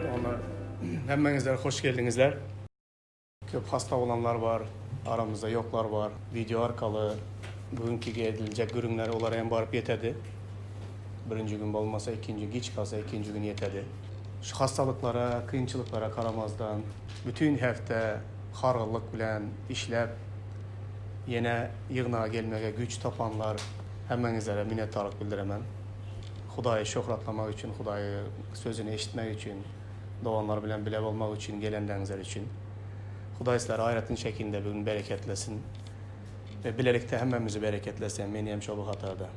Doganlar, hemmeňizler hoş geldiňizler. Köp hasta bolanlar bar, aramyzda ýoklar bar. Wideo arkaly bugünkige ediljek gürrüňler olara hem baryp ýetedi. Birinji gün bolmasa ikinji, giç galsa ikinji gün ýetedi. Şu hassalyklara, kynçylyklara garamazdan, bütin hepde hargynlyk bilen işläp, ýene ýygnaga gelmege güýç tapanlar hemmeňizlere minnetdarlyk bildiremen. Hudaýy şöhratlamak üçin, Hudaýy sözüni eşitmek üçin, doganlar bilen bile bolmak üçin gelenleriňizler üçin. Hudaý sizleri aýratyn şekilde bu gün bereketlesin we bilelikde hemmemizi bereketlesin, meni hem şol hatarda.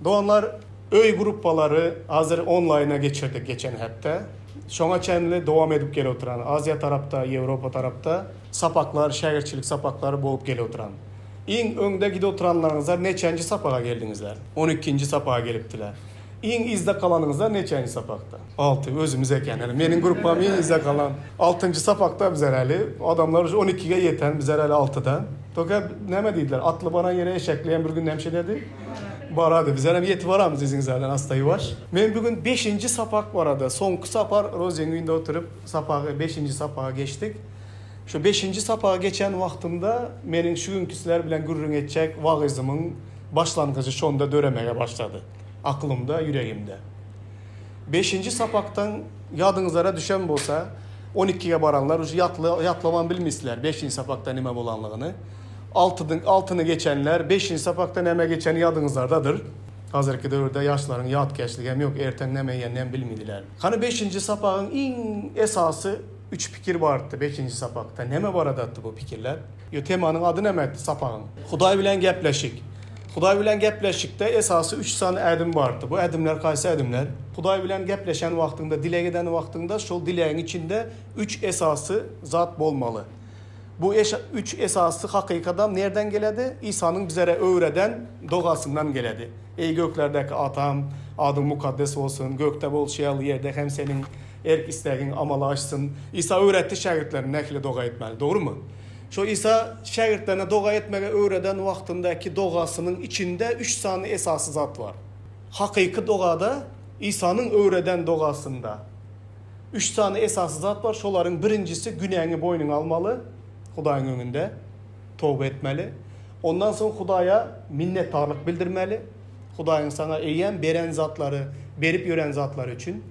Doganlar, öý gruppalary hazir onlaýna geçirdik geçen hepde. Şoňa çenli dowam edip gelip oturan, Aziýa tarapda, Ýewropa tarapda sapaklar, şägirtçilik sapaklary bolup gelip oturan. Iň öňde gidip oturanlaryňyzlar neçenji sapaga geldiňizler? On ikinji sapaga gelipdiler. Iň yzda galanyňyzlar neçenji sapakda? Alty, özümiz eken. Ýani meniň gruppam iň yzda galan. Altynjy sapakda bizler häli. Adamlar uje on ikige ýeten, bizler häli altyda. Toka näme diýdiler? Atly baran ýere eşekli hem bir gün näme şeýledi? Barady. Bizler hem ýetip baramyz yzyňyzlardan asta ýuwaş. Men bu gün beşinji sapak barada, soňky sapar Rozyň öýünde oturyp sapagy, beşinji sapaga geçdik. Şu beşinji sapaga geçen wagtymda meniň şu günki sizler bilen gürrüň etjek wagyzymyň başlangyjy şonda döremege başlady. Aklymda, ýüregimde. Beşinji sapakdan ýadyňyzlara düşen bolsa, on ikige baranlar uje ýatlaman bilmisler beşinji sapakda nime bolanlygyny. Altydyň, altyny geçenler beşinji sapakda näme geçeni ýadyňyzlardadyr. Hazirki döwürde ýaşlaryň ýatkeşligi hem ýok, erteň näme iýenini hem bilmidiler. Hany beşinji sapagyň iň esasy üç pikir bardy beşinji sapakda. Näme baradatdy bu pikirler? Ýo temanyň ady nämetdi sapagyň? Hudaý bilen gepleşik. Hudaý bilen gepleşikde esasy üç sany ädim bardy. Bu ädimler haýsy ädimler? Hudaý bilen gepleşen wagtyňda, dileg eden wagtyňda şol dilegiň içinde üç esasy zat bolmaly. Bu üç esasy hakykadam nerden geledi? Isanyň bizlere öwreden dogasyndan geledi. Eý göklerdäki Atam, adyň mukaddes bolsun, gökde bolşy ýaly ýerde hem seniň erk-islegiň amala aşsyn. Isa öwretdi şägirtlerine nähili doga etmeli, dogrumy? Şo Isa şägirtlerine doga etmegi öwreden wagtyndaky dogasynyň içinde üç sany esasy zat bar. Hakyky dogada, Isanyň öwreden dogasynda üç sany esasy zat bar. Şolaryň birinjisi günäňi boýnuňa almaly, Hudaýyň öňünde toba etmeli. Ondan soň Hudaýa minnetdarlyk bildirmeli. Hudaýyň saňa eýýäm beren zatlary, berip ýören zatlary üçin.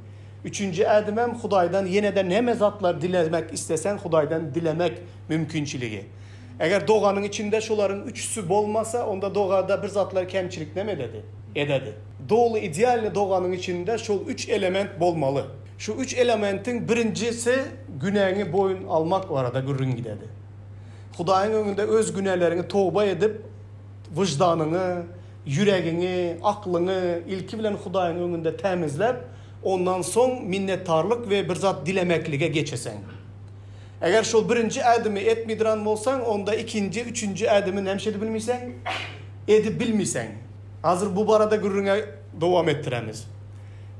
Üçünji ädimem Hudaýdan ýene-de näme zatlar dilemek isleseň Hudaýdan dilemek mümkinçiligi. Eger doganyň içinde şolaryň üçüsi bolmasa, onda dogada bir zatlar kemçilik näme ededi? Ededi. Doly idealny doganyň içinde şol üç element bolmaly. Şu üç elementiň birinjisi günäňi boýun almak barada gürrüň gidedi. Hudaýyň öňünde öz günäleriňi toba edip, wyždanyňy, ýüregiňi, aklyňy ilki bilen Hudaýyň öňünde tämizläp, ondan soň minnetdarlyk we bir zat dilemeklige geçeseň. Eger şol birinji ädimi etmidran bolsaň, onda ikinji, üçünji ädimi näme edip bilmiseň? Edip bilmiseň. Hazir bu barada gürrüňe dowam etdiremiz.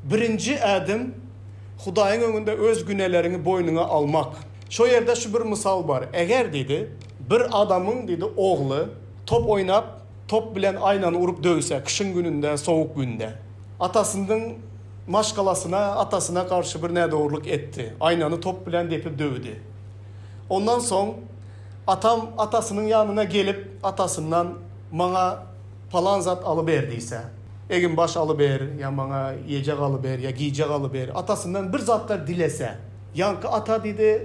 Birinji ädim, Hudaýyň öňünde öz günäleriňi boýnuňa almak. Şo ýerde şu bir mysal bar. Eger, diýdi, bir adamyň, diýdi, ogly top oýnap, top bilen aýnany urup döwse, kyşyň gününde, sowuk günde. Atasynyň maşgalasyna, atasyna garşy bir nädogrulyk etdi. Aýnany top bilen depip döwdi. Ondan soň atam atasynyň ýanyna gelip, atasyndan maňa palan zat alyber diýse, egin-baş alyber, ýa maňa iýejek alyber, ýa giýjek alyber, atasyndan bir zatlar dilese, ýaňky ata diýdi,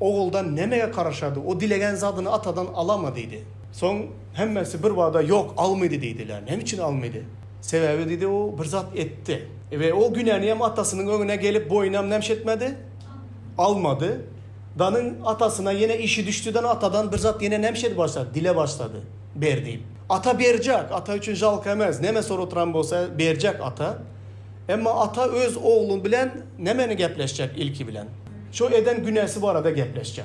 oguldan nämege garaşardy, o dilegen zadyny atadan alama diýdi. Soň hemmesi bir bada ýok, almydy diýdiler. Näme üçin almydy? Sebäbi diýdi, o bir zat etdi. We o günäni hem atasynyň öňüne gelip boýnam näme etmedi? Almady. Danyň atasyna ýene işi düşdüden atadan bir zat ýene näme edip başlady? Dile başlady. Ber diýip. Ata berjek, ata üçin žalka emes. Näme sorup oturan bolsa berjek ata. Emma ata öz ogly bilen nämeni gepleşjek ilki bilen? Şo eden günäsi barada gepleşjek.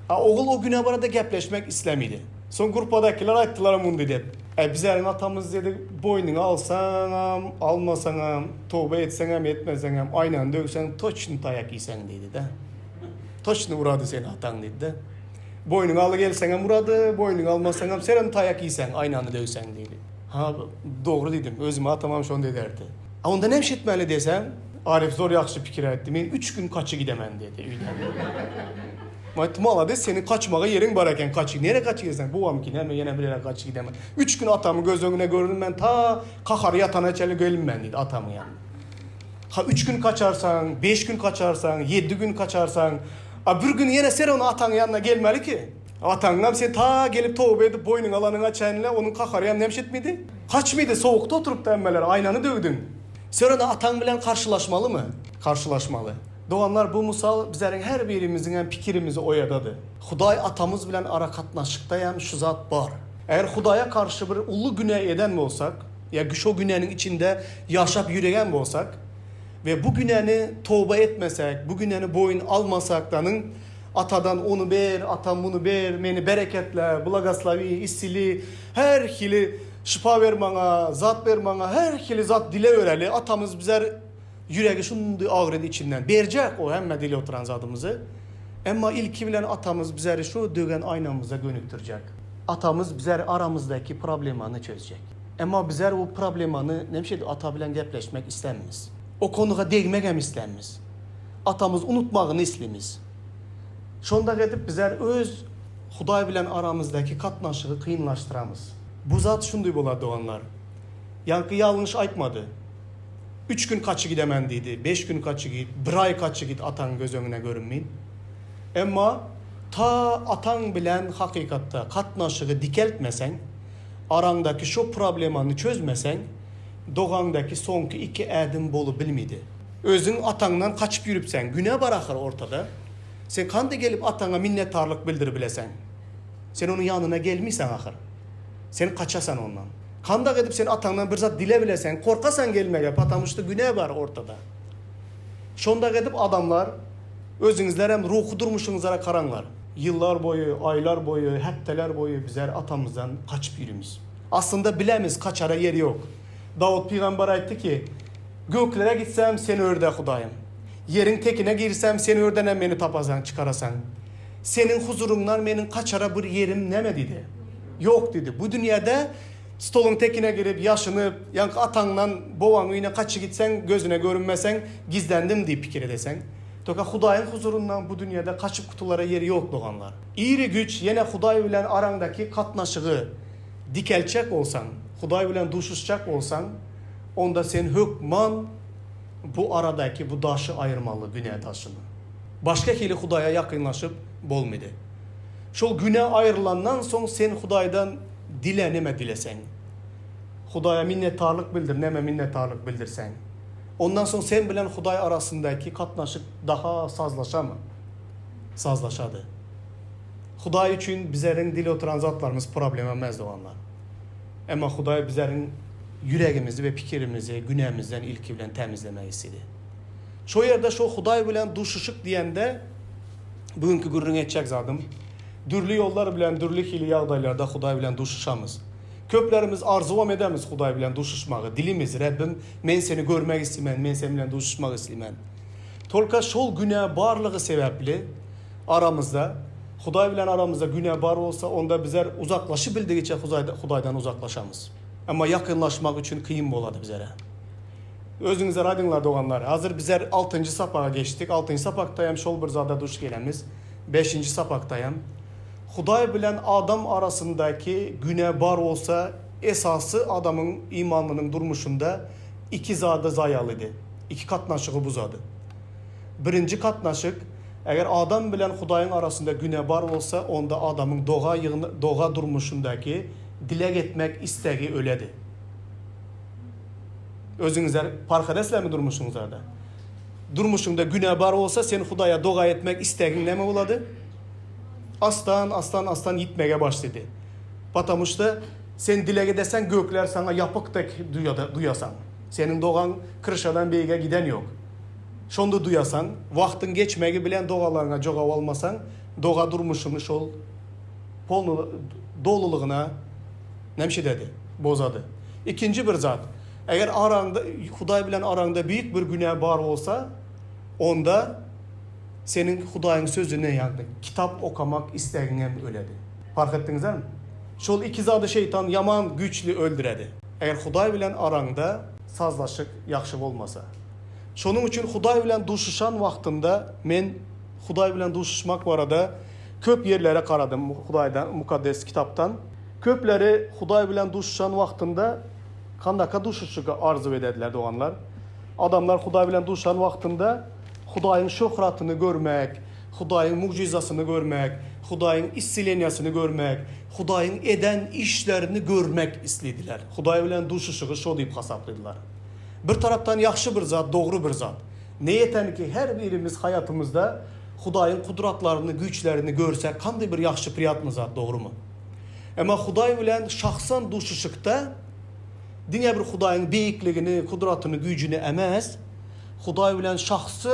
A ogul o günä barada gepleşmek islemidi. Soň grupadakiler aýtdylar mundy dep. Äý bizäriň atamyz dedi boýnuňa alsaňam, almasaňam, toba etseňem, etmeseňem, aýnany döwseň toçny taýak iýseň diýdi-de. Toçny urady seni ataň diýdi-de. Boýnuňa aly gelseňem urady, boýnuňa almasaňam senem taýak iýseň, aýnany döwseň diýdi. Ha, dogry diýdim. Özüme atamam şonda ederdi. A onda näme iş etmeli diýsem, Arif zor ýagşy pikir aýtdy. Men üç gün kaçy gidemen diýdi öýden. Men aýtdym, malades, seniň kaçmaga ýeriň bar eken, kaçy. Nere kaçy gideseň? Bubamky näme, ýene bir ýere kaçy gidemen. Üç gün atamy göz öňüne görünmän, ta kahary ýatana çenli gelinmen diýdi atamyň ýanyna. Ha üç gün kaçarsaň, beş gün kaçarsaň, ýedi gün kaçarsaň, a bir gün ýene sen ony ataň ýanyna gelmeli ki. Ataňam sen ta gelip toba edip boýnuňa alanyňa çenli onuň kaharyam nemş etmedi. Kaçmydy, sowukda oturypdy hemmeler, aýnany döwdüň. Sen onda ataň bilen karşylaşmalymy? Karşylaşmaly. Doganlar bu mysal bizleriň her birimiziňem pikirimizi oýadady. Hudaý atamyz bilen arakatnaşykdaýam şu zat bar. Eger Hudaýa karşy bir uly günä eden bolsak, ýa şo günäniň içinde ýaşap ýüregän bolsak we bu günäni toba etmesek, bu günäni boýun almasak danyň Atadan ony ber, atam muny ber, meni bereketle, blagoslowi, isili, her hili şypa ber maňa, zat ber maňa, her hili zat dile bereli, atamyz bizer ýüregi şundy agrydy içinden, berjek o hemme dile oturan zadymyzy. Emma ilki bilen atamyz bizeri şu dögen aýnamyza gönükdirjek. Atamyz bizer aramyzdaky problemany çözjek. Emma bizer bu problemany näme şeýdip ata bilen gepleşmek islämmiz. O konuga degmegem islämmiz. Atamyz unutmagyny islimiz. Şonda edip bizler öz Hudaý bilen aramyzdaky gatnaşygy kynlaşdyramyz. Bu zat şundy bolar doganlar. Ýaňky ýalňyş aýtmady. Üç gün kaçy gidemen diýdi, beş gün kaçy git, bir aý kaçy git ataň göz öňüne görünmin. Emma ta ataň bilen hakykatda gatnaşygy dikeltmeseň, araňdaky şo problemany çözmeseň, dogaňdaky soňky iki ädim bolubilmidi. Özüň ataňdan kaçyp ýürüpseň, günä bar ahyr ortada. Sen kanda gelip ataňa minnetdarlyk bildiribileseň? Sen onuň ýanyna gelmiseň ahyr. Sen kaçasan ondan. Kandak edip sen ataňdan bir zat dilebileseň, korkasaň gelmege, patamuşda günä bar ortada. Şondak edip adamlar, özüňizlerem ruhy durmuşyňyzara karaňlar. Ýyllar boýy, aýlar boýy, hepdeler boýy bizler atamyzdan kaçyp ýürimiz. Aslynda bilemiz kaçara ýer ýok. Dawut pygamber aýtdy ki, Göklere gitsem, Sen örde, Hudaýym. Ýeriň tekine girsem, Sen ördenem meni tapasaň, çykarasaň. Seniň huzuryňdan meniň kaçara bir ýerim näme diýdi. Ýok diýdi. Bu dünýäde stoluň tekine girip, ýaşynyp, ýaňky ataňdan bowaň öýüne kaçy gitseň, gözüne görünmeseň, gizlendim diýip pikir edeseň. Toka Hudaýyň huzuryndan bu dünýäde kaçyp gutulara ýer ýok doganlar. Iri güç ýene Hudaý bilen araňdaky katnaşygy dikeltjek bolsaň, Hudaý bilen duşuşjak bolsaň, onda sen hökman bu aradaky bu daşy aýyrmaly, günä daşyny. Başga hili Hudaýa ýakynlaşyp bolmydy. Şol günä aýrylandan soň sen Hudaýdan dile neme dileseň. Hudaýa minnetdarlyk bildir neme minnetdarlyk bildirseň. Ondan soň sen bilen Hudaý arasyndaky katnaşyk daha sazlaşamy? Sazlaşady. Hudaý üçin bizeriň dile oturan zatlarymyz problema emes doganlar. Emma Hudaý bizeriň ýüregimizi we pikirimizi günämizden ilki bilen tämizlemek isledi. Şo ýerde şo Hudaý bilen duşuşyk diýende bu günki gürrüň etjek zadym, dürli ýollar bilen dürli hili ýagdaýlarda Hudaý bilen duşuşamyz. Köplerimiz arzuwam edemiz Hudaý bilen duşuşmagy, dilimiz, Rebbim, men Seni görmek istimen, men Sen bilen duşuşmak istimen. Tolka şol günä barlygy sebäpli aramyzda, Hudaý bilen aramyzda günä bar bolsa, onda bizler uzaklaşybildigiçe Hudaýdan uzaklaşamyz. Emma ýakynlaşmak üçin kyn bolady bizlere. Özüňizler aýdyňlar doganlar. Hazir bizler altynjy sapaga geçdik. Altynjy sapakdaýam şol bir zada duş gelemiz. Beşinji sapakdaýam. Hudaý bilen adam arasyndaky günä bar bolsa, esasy adamyň imanlynyň durmuşynda iki zada zaýalydy. Iki katnaşygy buzady. Birinji katnaşyk, eger adam bilen Hudaýyň arasynda günä bar bolsa, onda adamyň doga doga durmuşyndaky dileg etmek islegi öledi. Özüňizler parh edesizlermi durmuşyňyzlarda? Durmuşyňda günä bar bolsa, sen Hudaýa doga etmek islegiň näme bolady? Astan, astan, astan ýitmege başlady. Patamuşda sen dileg edeseň, gökler saňa ýapyk dek duýasaň. Seniň dogaň kryşadan beýige giden ýok. Şonda duýasaň, wagtyň geçmegi bilen dogalaryňa jogap almasaň, doga durmuşyňy şol polny dolulygyna nämşidedi, bozady. Ikinji bir zat, eger araňda Hudaý bilen araňda beýik bir günä bar bolsa, onda seniň Hudaýyň sözüni, ýagny kitap okamak islegiňem öledi. Parh etdiňizlermi? Şol iki zady şeýtan ýaman güýçli öldüredi. Eger Hudaý bilen araňda sazlaşyk ýagşy bolmasa. Şonuň üçin Hudaý bilen duşuşan wagtynda men Hudaý bilen duşuşmak barada köp ýerlere garadym Hudaýdan Mukaddes Kitapdan. Köpleri Hudaý bilen duşuşan wagtynda kandaka duşuşygy arzuw ederdiler doganlar. Adamlar Hudaý bilen duşan wagtynda Hudaýyň şöhratyny görmek, Hudaýyň mugjyzasyny görmek, Hudaýyň isseleniýasyny görmek, Hudaýyň eden işlerini görmek islidiler. Hudaý bilen duşuşygy şo diýip hasaplydylar. Bir tarapdan ýagşy bir zat, dogry bir zat. Ne ýetenki her birimiz haýatymyzda Hudaýyň gudratlaryny, güýçlerini görsek kanday bir ýagşy priýatny zat, dogrymy? Emma Hudaý bilen şahsan duşuşykda diňe bir Hudaýyň beýikligini, gudratyny, güýjüni emes, Hudaý bilen şahsy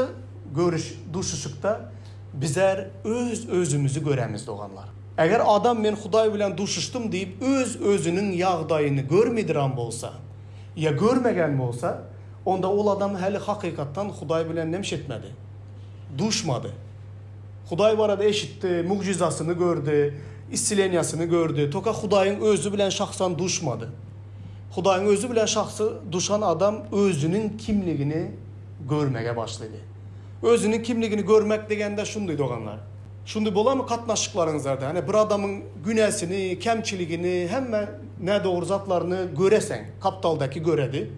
görüş, duşuşykda bizler öz özümizi göremiz doganlar. Eger adam men Hudaý bilen duşuşdym diýip öz özüniň ýagdaýyny görmediran bolsa, ýa görmegen bolsa, onda ol adam häli hakykatdan Hudaý bilen nemş etmedi? Duşmady. Hudaý barada eşitdi, mugjyzasyny gördi, issileniýasyny gördi, toka Hudaýyň özi bilen şahsan duşmady. Hudaýyň özi bilen şahsy duşan adam özüniň kimligini görmege başlady. Özüniň kimligini görmek degende şundy doganlar. Şundy bolamy gatnaşyklaryňyzlarda, ýani bir adamyň günäsini, kemçiligini, hemme nädogry zatlaryny göreseň, gapdaldaky göredi.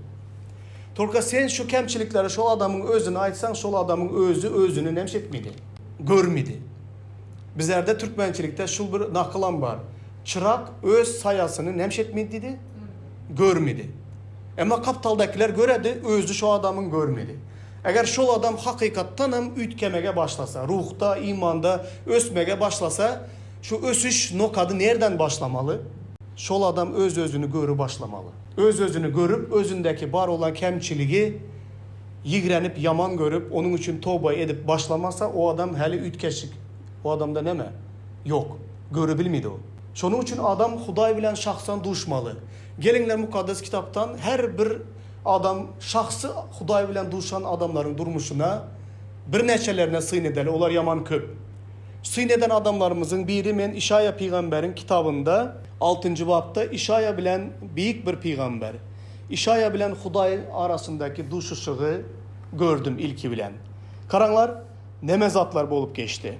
Tolka sen şu kemçilikleri şol adamyň özüne aýtsaň, şol adamyň özi özüni nemş etmedi, görmedi. Bizlerde türkmençilikde şul bir nakylam bar. Çyrak öz saýasyny nemş etmedi diýdi, görmedi. Emma gapdaldakylar göredi, özi şo adamyň görmedi. Eger şol adam hakykatdanam üýtgemege başlasa, ruhda, imanda ösmege başlasa, şu ösüş nokady nerden başlamaly? Şol adam öz-özüni görüp başlamaly. Öz-özüni görüp, özündäki bar olan kemçiligi ýigrenip, ýaman görüp, onuň üçin toba edip başlamasa, o adam häli üýtgeşik, o adamda näme? Ýok. Görebilmedi o. Şonuň üçin adam Hudaý bilen şahsan duşmaly. Geliňler Mukaddes Kitapdan her bir adam şahsy Hudaý bilen duşan adamlaryň durmuşyna birnäçelerine syn edeli, olar ýaman köp. Syn eden adamlarymyzyň biri men Işaýa pygamberiň kitabynda altynjy bapda Işaýa bilen beýik bir pygamber Işaýa bilen Hudaýyň arasyndaky duşuşygy gördüm ilki bilen. Garaňlar neme zatlar bolup geçdi.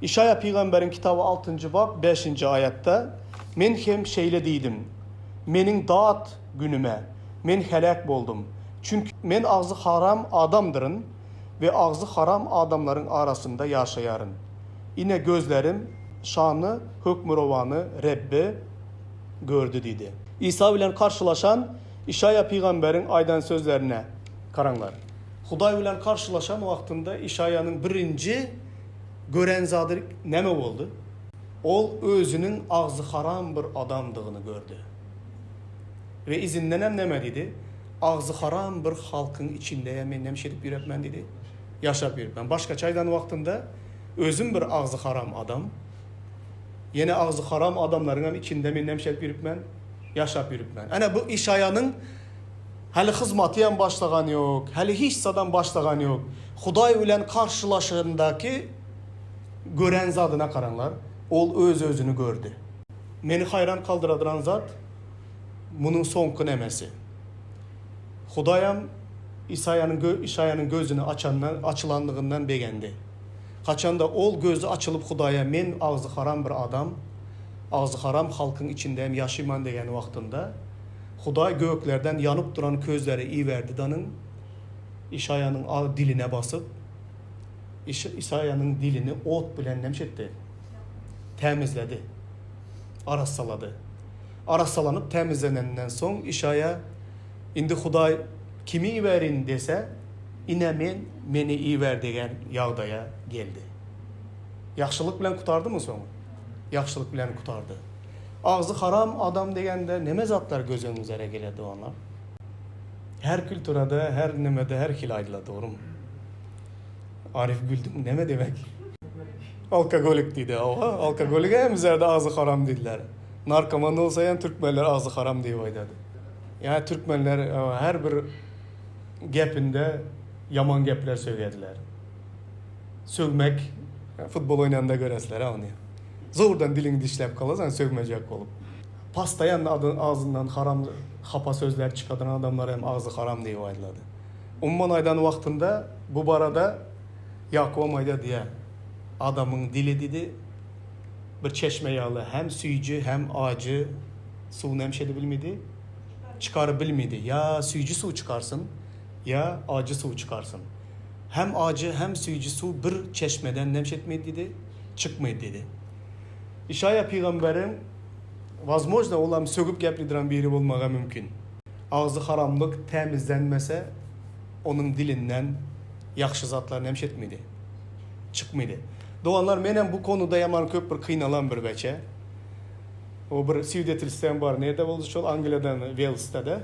Işaýa pygamberiň kitaby altynjy bap bäşinji aýatda Men hem şeýle diýdim, Meniň dat günüme, men heläk boldum, çünki men agzy haram adamdyryn we agzy haram adamlaryň arasynda ýaşaýaryn. Ine, gözlerim şanly Hökmürowany Rebbi gördi diýdi. Isa bilen garşylaşan Işaýa pygamberiň aýdan sözlerine garaňlar. Hudaý bilen garşylaşan wagtynda Işaýanyň birinji gören zady näme boldy? Ol özüniň agzy haram bir adamdygyny gördi. We izindenem näme diýdi? Agzy haram bir halkyň içinde men näme şeýdip ýürepmen diýdi. Ýaşap ýürüpmen. Başgaça aýdan wagtynda özüm bir agzy haram adam. Ýene agzy haram adamlaryňam içinde men näme şeýdip ýürüpmen? Ýaşap ýürüpmen. Ene bu Işaýanyň Häli hyzmatyam başlagan ýok, häli hiç zadam başlagan ýok. Hudaý bilen garşylaşandaky gören zadyna garaňlar, ol öz-özüni gördi. Meni haýran galdyradyran zat, munuň soňky nemesi. Hudaýam Isaýanyň Işaýanyň gözüni açandan, açylanlygyndan begendi. Haçanda ol gözi açylyp Hudaýa men agzy haram bir adam, agzy haram halkyň içinde hem ýaşyman degen wagtynda, Hudaý göklerden ýanyp duran közleri iberdi danyň Işaýanyň a diline basyp, Iş Isaýanyň dilini ot bilen nemş etdi? Tämizledi. Arassalady. Arassalanyp tämizlenenden soň Işaýa, Indi Hudaý kimi iberin dese, ine men, meni iber degen ýagdaýa geldi. Ýagşylyk bilen gutardymy soňy? Ýagşylyk bilen gutardy. Agzy haram adam degende neme zatlar göz öňüňizere gelýär doganlar? Her külturada, her nemede her hili aýdylar dogrymy? Arif güldüň neme demek? Alkogolik diýdi. Hawa, alkogolige hem bizlerde agzy haram diýdiler. Narkoman bolsa hem türkmenler agzy haram diýip aýdady. Ýa türkmenler her bir gepinde ýaman gepler sögediler. Sögmek futbol oýnanda göresizler ha ony. Zordan diliňi dişläp galasaň sögmejek bolup. Postoýanno agzyndan haram. Hapa sözler çykadan adamlara hem agzy haram diýip aýdylady. Umuman aýdan wagtynda bu barada Ýakubam aýdar diýýär, Adamyň dili diýdi, bir çeşme ýaly hem süýji, hem ajy suw näme şeýle bilmedi, çykaryp bilmedi. Ýa süýji suw çykarsyn, ýa ajy suw çykarsyn. Hem ajy, hem süýji suw bir çeşmeden näme şetmedi diýdi, çykmady diýdi. Işaýa pygamberiň Wazmožno olam sögüp gepleýdiren biri bolmaga mümkin. Agzy haramlyk tämizlenmese onuň dilinden ýagşy zatlar näme şetmedi? Çykmady. Doganlar menem bu konuda ýaman köp bir kynalan bir beçe. O bir swidetelstem bar nirde boldy şol Angliýadamy Welsde-de.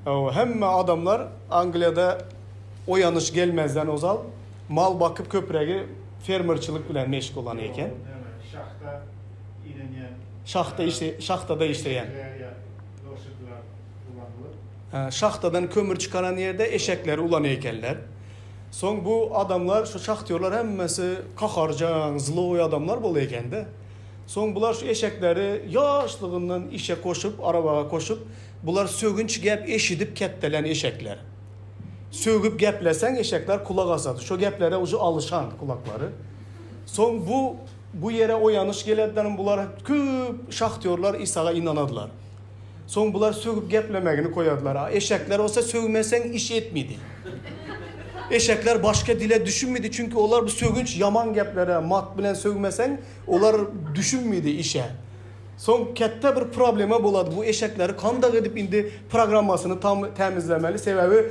O hemme adamlar Angliýada oýanyş gelmezden ozal mal bakyp köprägi fermerçilik bilen meşgullan eken. Şahta ilenýän. Şahta işle şahtada işleýän. Losudlar ulanylyp. Şahtadan kömür çykaran ýerde eşekleri ulanýan ekenler. Soň bu adamlar şu şahtýorlar hemmesi kaharjaň, zloý adamlar bolýan ekende. Soň bular şu eşekleri ýaşlygyndan işe koşup, arabaga koşup, bular sögünç gep eşidip ketdelen eşekler. Sögüp gepleseň eşekler kulak asady. Şo geplere uje alyşan kulaklary. Soň bu bu ýere oýanyş gelediler, bular köp şahtýorlar Isaga ynanadylar. Soň bular sögüp geplemegini koýadylar. A eşekler bolsa sögmeseň iş etmidi. Eşekler başga dile düşünmidi, çünki olar bu sögünç ýaman geplere mat bilen sögmeseň olar düşünmidi işe. Soň ketde bir problema bolady bu eşekleri kandak edip indi programmasyny tam tämizlemeli sebäbi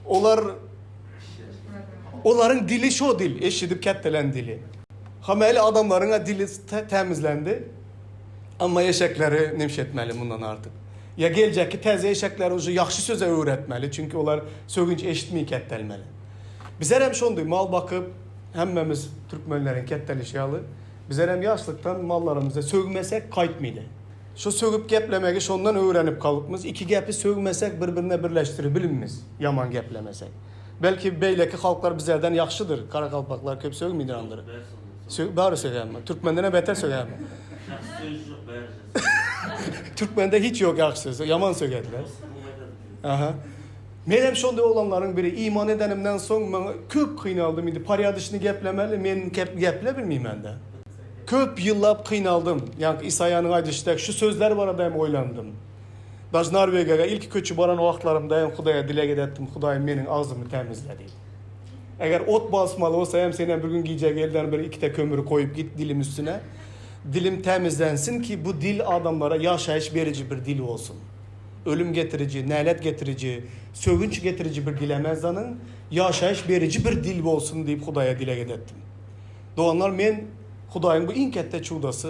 olar olaryň dili şo dil eşidip ketdelen dili. Hamaeli adamlaryňa dili tämizlendi. Amma eşekleri nemş etmeli mundan artyk. Ýa geljekki täze eşekleri uje ýagşy söze öwretmeli, çünki olar sögünç eşitmeý ketdelmeli. Bizerem şondy mal bakyp hemmemiz türkmenleriň ketdelişi ýaly bizerem ýaşlykdan mallarymyza sögmesek gaýtmydy. Şo sögüp geplemegi şondan öwrenip galypmyz, iki gepi sögmesek bir birine birleşdiribilinmiz ýaman geplemesek. Belki beýleki halklar bizerden ýagşydyr, garagalpaklar köp sögmydyrandyr. Sö bary sögämi? Türkmendenem beter sögämi? Ýagşy söz ýok bary söz. Türkmende hiç ýok ýagşy söz. Ýaman sögediler. Aha. Men hem şonday oglanlaryň biri. Iman edenimden soň maňa köp kynaldym. Indi porýadyşny geplemeli, men geple bilmeýmende. Köp ýyllap kynaldym. Ýaňky Isaýanyň aýdyşy dek şu sözler barada hem oýlandym. Daž Norwegiýa ilki köçüp baran wagtlarymda hem Hudaýa dileg edetdim, Hudaýym meniň agzymy tämizle diýip. Eger ot basmaly bolsa hem senem bir gün gije gelden bir ikite kömür koýup git dilim üstüne. Dilim tämizlensin ki bu dil adamlara ýaşaýyş beriji bir dil bolsun. Ölüm getiriji, nälet getiriji, sögünç getiriji bir dil emez zanyň, ýaşaýyş beriji bir dil bolsun diýip Hudaýa dileg edetdim. Doganlar men Hudaýyň bu iň ketde çudasy.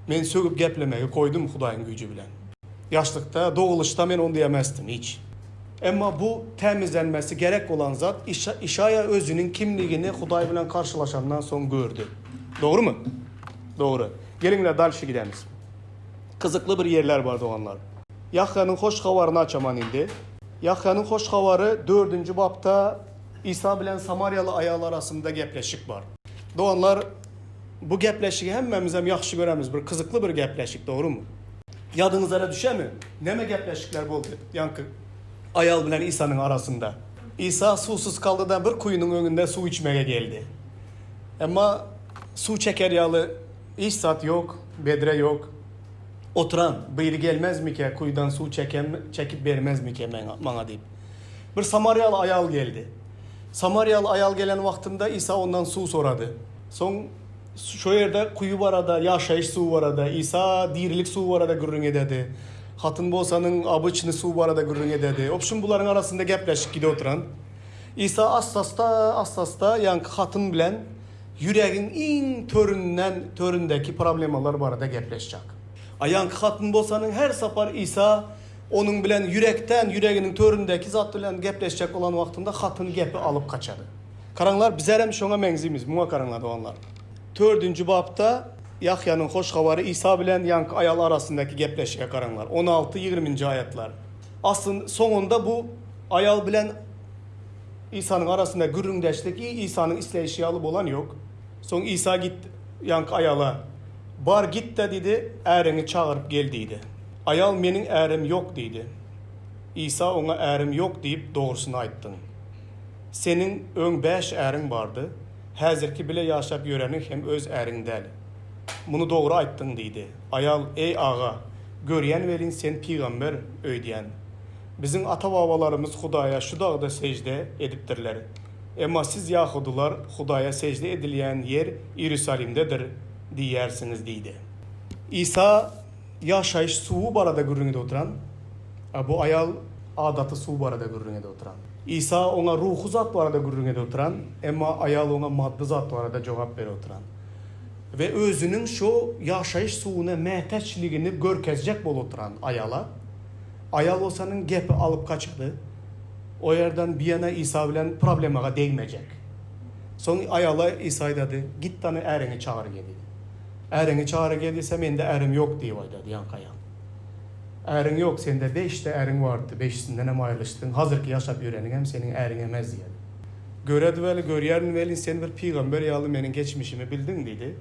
Men sögüp geplemegi koýdum Hudaýyň güýji bilen. Ýaşlykda, dogulyşda men ony diýemezdim hiç. Emma bu tämizlenmesi gerek bolan zat Işaýa özüniň kimligini Hudaý bilen garşylaşandan soň gördi. Dogrumy? Dogry. Geliňler dalşy gidemiz. Gyzykly bir ýerler bar doganlar. Ýahýanyň hoş habaryny açaman indi. Ýahýanyň hoş habary dördünji bapda Isa bilen samariýaly aýal arasynda gepleşik bar. Doganlar bu gepleşigi hemmämizem ýagşy göremiz bir gyzykly bir gepleşik dogrumy? Ýadyňyzlara düşemi, näme gepleşikler boldy ýaňky aýal bilen Isanyň arasynda? Isa suwsuz kaldy-da, bir guýynyň öňünde suw içmege geldi. Emma suw çeker ýaly hiç zat ýok, bedre ýok. Oturan, biri gelmezmikä, guýudan suw çeken, çekip bermezmikä maňa diýip. Bir samariýaly aýal geldi. Samariýaly aýal gelen wagtynda Isa ondan suw sorady. Soň Şo ýerde kuýy barada, ýaşaýyş suwy barada, Isa dirilik suwy barada gürrüň ededi. Hatyn bolsanyň obyçny suw barada gürrüň ededi. Obşim bularyň arasynda gepleşik gidip oturan. Isa assasta, assasta ýaňky hatyn bilen ýüregiň iň töründen, töründäki problemalar barada gepleşjak. A ýaňky hatyn bolsanyň her sapar Isa onuň bilen ýürekden, ýüreginiň töründäki zat bilen gepleşjek bolan wagtynda hatyn gepi alyp gaçady. Garaňlar, bizerem şoňa meňzimiz, muňa garaňlar, doganlar. Dördünji bapda Ýahýanyň hoş habary Isa bilen ýaňky aýal arasyndaky gepleşige garaňlar. 16, 20-nji aýatlar. Aslyn, soňunda bu aýal bilen Isanyň arasynda gürrüňdeşlik i Isanyň isleýşi ýaly bolan ýok. Soň Isa git ýaňky aýala, Bar git-de diýdi, äriňi çagyryp gel diýdi. Aýal, Meniň ärim ýok diýdi. Isa oňa, Ärim ýok diýip, dogrusyny aýtdyň. Seniň öň bäş äriň bardy, häzirki bile ýaşap ýöreniň hem öz äriň däl. Muny dogry aýtdyň diýdi. Aýal, Eý, aga, görýän welin sen pygamber öýdýän. Biziň ata-babalarymyz Hudaýa şu dagda sežde edipdirler. Emma siz ýahudylar Hudaýa sežde edilýän ýer Iýerusalimdedir diýýärsiňiz diýdi. Isa ýaşaýyş suwy barada gürrüň edip oturan, a bu aýal adaty suw barada gürrüň edip oturan. Isa oňa ruhy zat barada gürrüň edip oturan, emma aýal oňa maddy zat barada jogap berip oturan. We özüniň şo ýaşaýyş suwuna mätäçligini görkezjek bolup oturan aýala. Aýal bolsanyň gepi alyp gaçypdy. O ýerden biýana Isa bilen problemaga degmejek. Soň aýala Isa aýdady, Git dany äriňi çagyr gel diýdi. Äriňi çagyr gel diýse, mende ärim ýok diýip aýdady ýaňky aýal. Äriň ýok, sende beşde äriň bardy, beşisindenem aýrylyşdyň, hazirki ýaşap ýöreniňem seniň äriň emez diýedi. Göredi weli, görýärin welin sen bir pygamber ýaly meniň geçmişimi bildiň diýdi.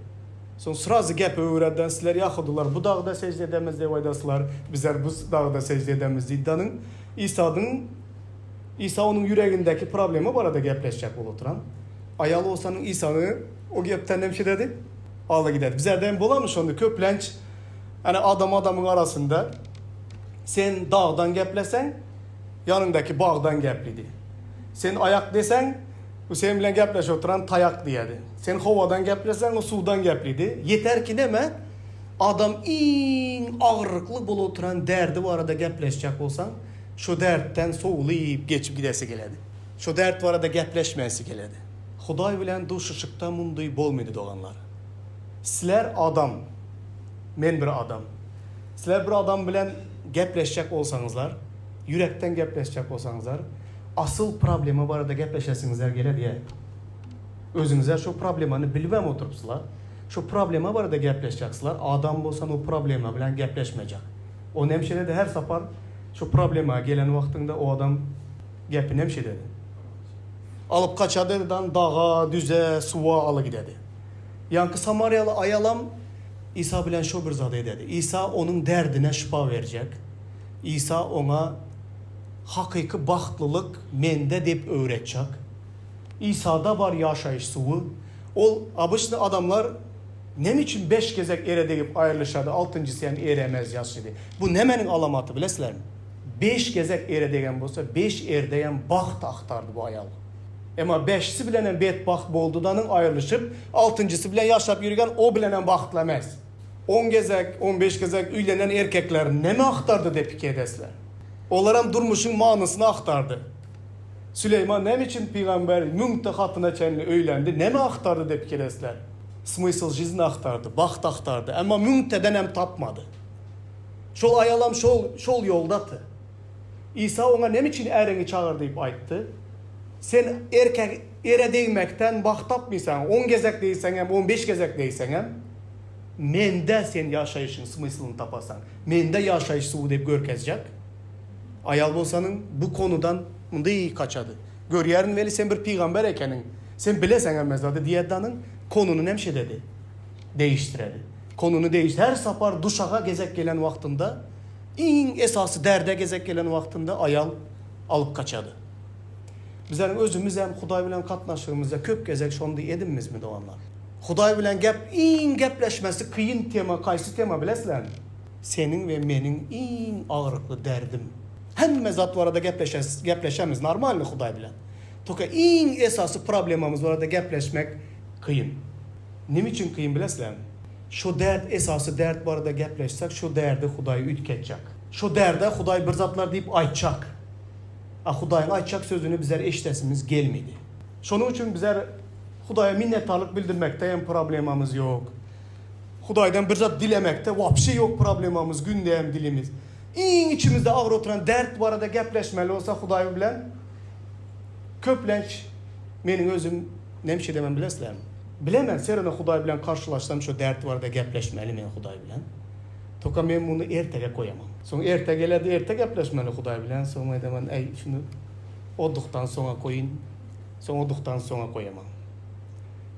Soň srazy gepi öwreden sizler ýahudylar bu dagda sežde edemiz diýip aýdasylar, bizler bu dagda sežde edemiz diýdi danyň Isadyň Isa onuň ýüregindäki problema barada gepleşjek bolup oturan. Aýal bolsanyň Isany o gepden hem şidedi, ala gidedi. Bizlerde hem bolamy şonda köplenç ýani adam adamyň arasynda sen dagdan gepleseň ýanyňdaky bagdan geplidi. Sen aýak deseň Bu sen bilen gepleşip oturan taýak diýýärdi. Sen howadan gepleseň, o suwdan geplidi. Ýeter ki neme, adam iň agyrlykly bolup oturan derdi barada gepleşjek bolsaň, şo dertden sowulyp geçip gidesi geledi. Şo dert barada gepleşmäsi geledi. Hudaý bilen duşuşykda mundy bolmydy doganlar. Sizler adam, men bir adam. Sizler bir adam bilen gepleşjek bolsaňyzlar, ýürekden gepleşjek bolsaňyzlar, Asyl problema barada gepleşesiňizler gelediä. Özüňizler şo problemany bilibem oturypsylar. Şo problema barada gepleşjeksizler, adam bolsan o problema bilen gepleşmejek. O nemşededi her sapar şo problema gelen wagtyňda o adam gepi nemşededi. Alyp gaçady dan daga, düze, suwa aly gidedi. Ýaňky samariýaly aýalam Isa bilen şo bir zady ededi. Isa onuň derdine şypa berjek. Isa oňa Hakyky bagtlylyk mende dep öwretjek. Isada bar ýaşaýyş suwy. Ol obyçny adamlar neme üçin beş gezek ere degip aýrylyşady altynjysy hem ere emez ýaşydy. Bu nemeniň alamaty bilesizlermi? Beş gezek ere degen bolsa beş erde hem bagt agtardy bu aýal. Emma beşisi bilen hem betbagt boldudanyň aýrylyşyp altynjysy bilen ýaşap ýürgen o bilen hem bagtly emez. On gezek, on beş gezek öýlenen erkekler neme agtardy dep pikir edesizler? Olaram durmuşyň manysyny agtardy. Süleýman näme üçin pygamber müňte hatyna çenli öýlendi, näme agtardy dep pikir edesizler? Smysl žizni agtardy, bagt agtardy, emma müňtedenem tapmady. Şol aýalam şol, şol ýoldaty. Isa oňa näme üçin äriňi çagyr diýip aýtdy? Sen erkek ere degmekden bagt tapmysaň, on gezek degseňem, on beş gezek degseňem, Mende sen ýaşaýşyň smyslyny taparsaň. Mende ýaşaýyş suwy diýip görkezjek. Aýal bolsanyň bu konudan mundy kaçady. Görýärin weli sen bir pygamber ekeniň. Sen bileseň hemme zady diýedanyň konuny nemşededi. Değiştiredi. Konuny değiş her sapar duşaga gezek gelen wagtynda iň esasy derde gezek gelen wagtynda aýal alyp kaçady. Bizleriň özümizem Hudaý bilen gatnaşygymyzda köp gezek şondy edinmizmi doganlar? Hudaý bilen gep iň gepleşmesi kyn tema kaýsy tema bilesizlermi? Seniň we meniň iň agyrykly derdim. Hemme zat barada gepleşes gepleşemiz normalny Hudaý bilen. Toka iň esasy problemamyz barada gepleşmek kyn. Neme üçin kyn bilesizlermi? Şo dert esasy dert barada gepleşsek şo derdi Hudaý üýtgetjek. Şo derde Hudaý bir zatlar diýip aýtjak. A Hudaýyň aýtjak sözüni bizler eşidesimiz gelmedi. Şonuň üçin bizler Hudaýa minnetdarlyk bildirmekde hem problemamyz ýok. Hudaýdan bir zat dilemekde wapşe ýok problemamyz, günde hem dilimiz. Iň içimizde agyr oturan dert barada gepleşmeli bolsa Hudaý bilen köplenç meniň özüm näme edemem bilesizlermi? Bilemen, serine Hudaý bilen karşylaşsam şo dert barada gepleşmeli men Hudaý bilen. Toka men muny ertege goýaman. Soň erte geledi, erte gepleşmeli Hudaý bilen. Soň aýdaman, äý, şuny oddukdan soňa goýun. Soň oddukdan soňa goýaman.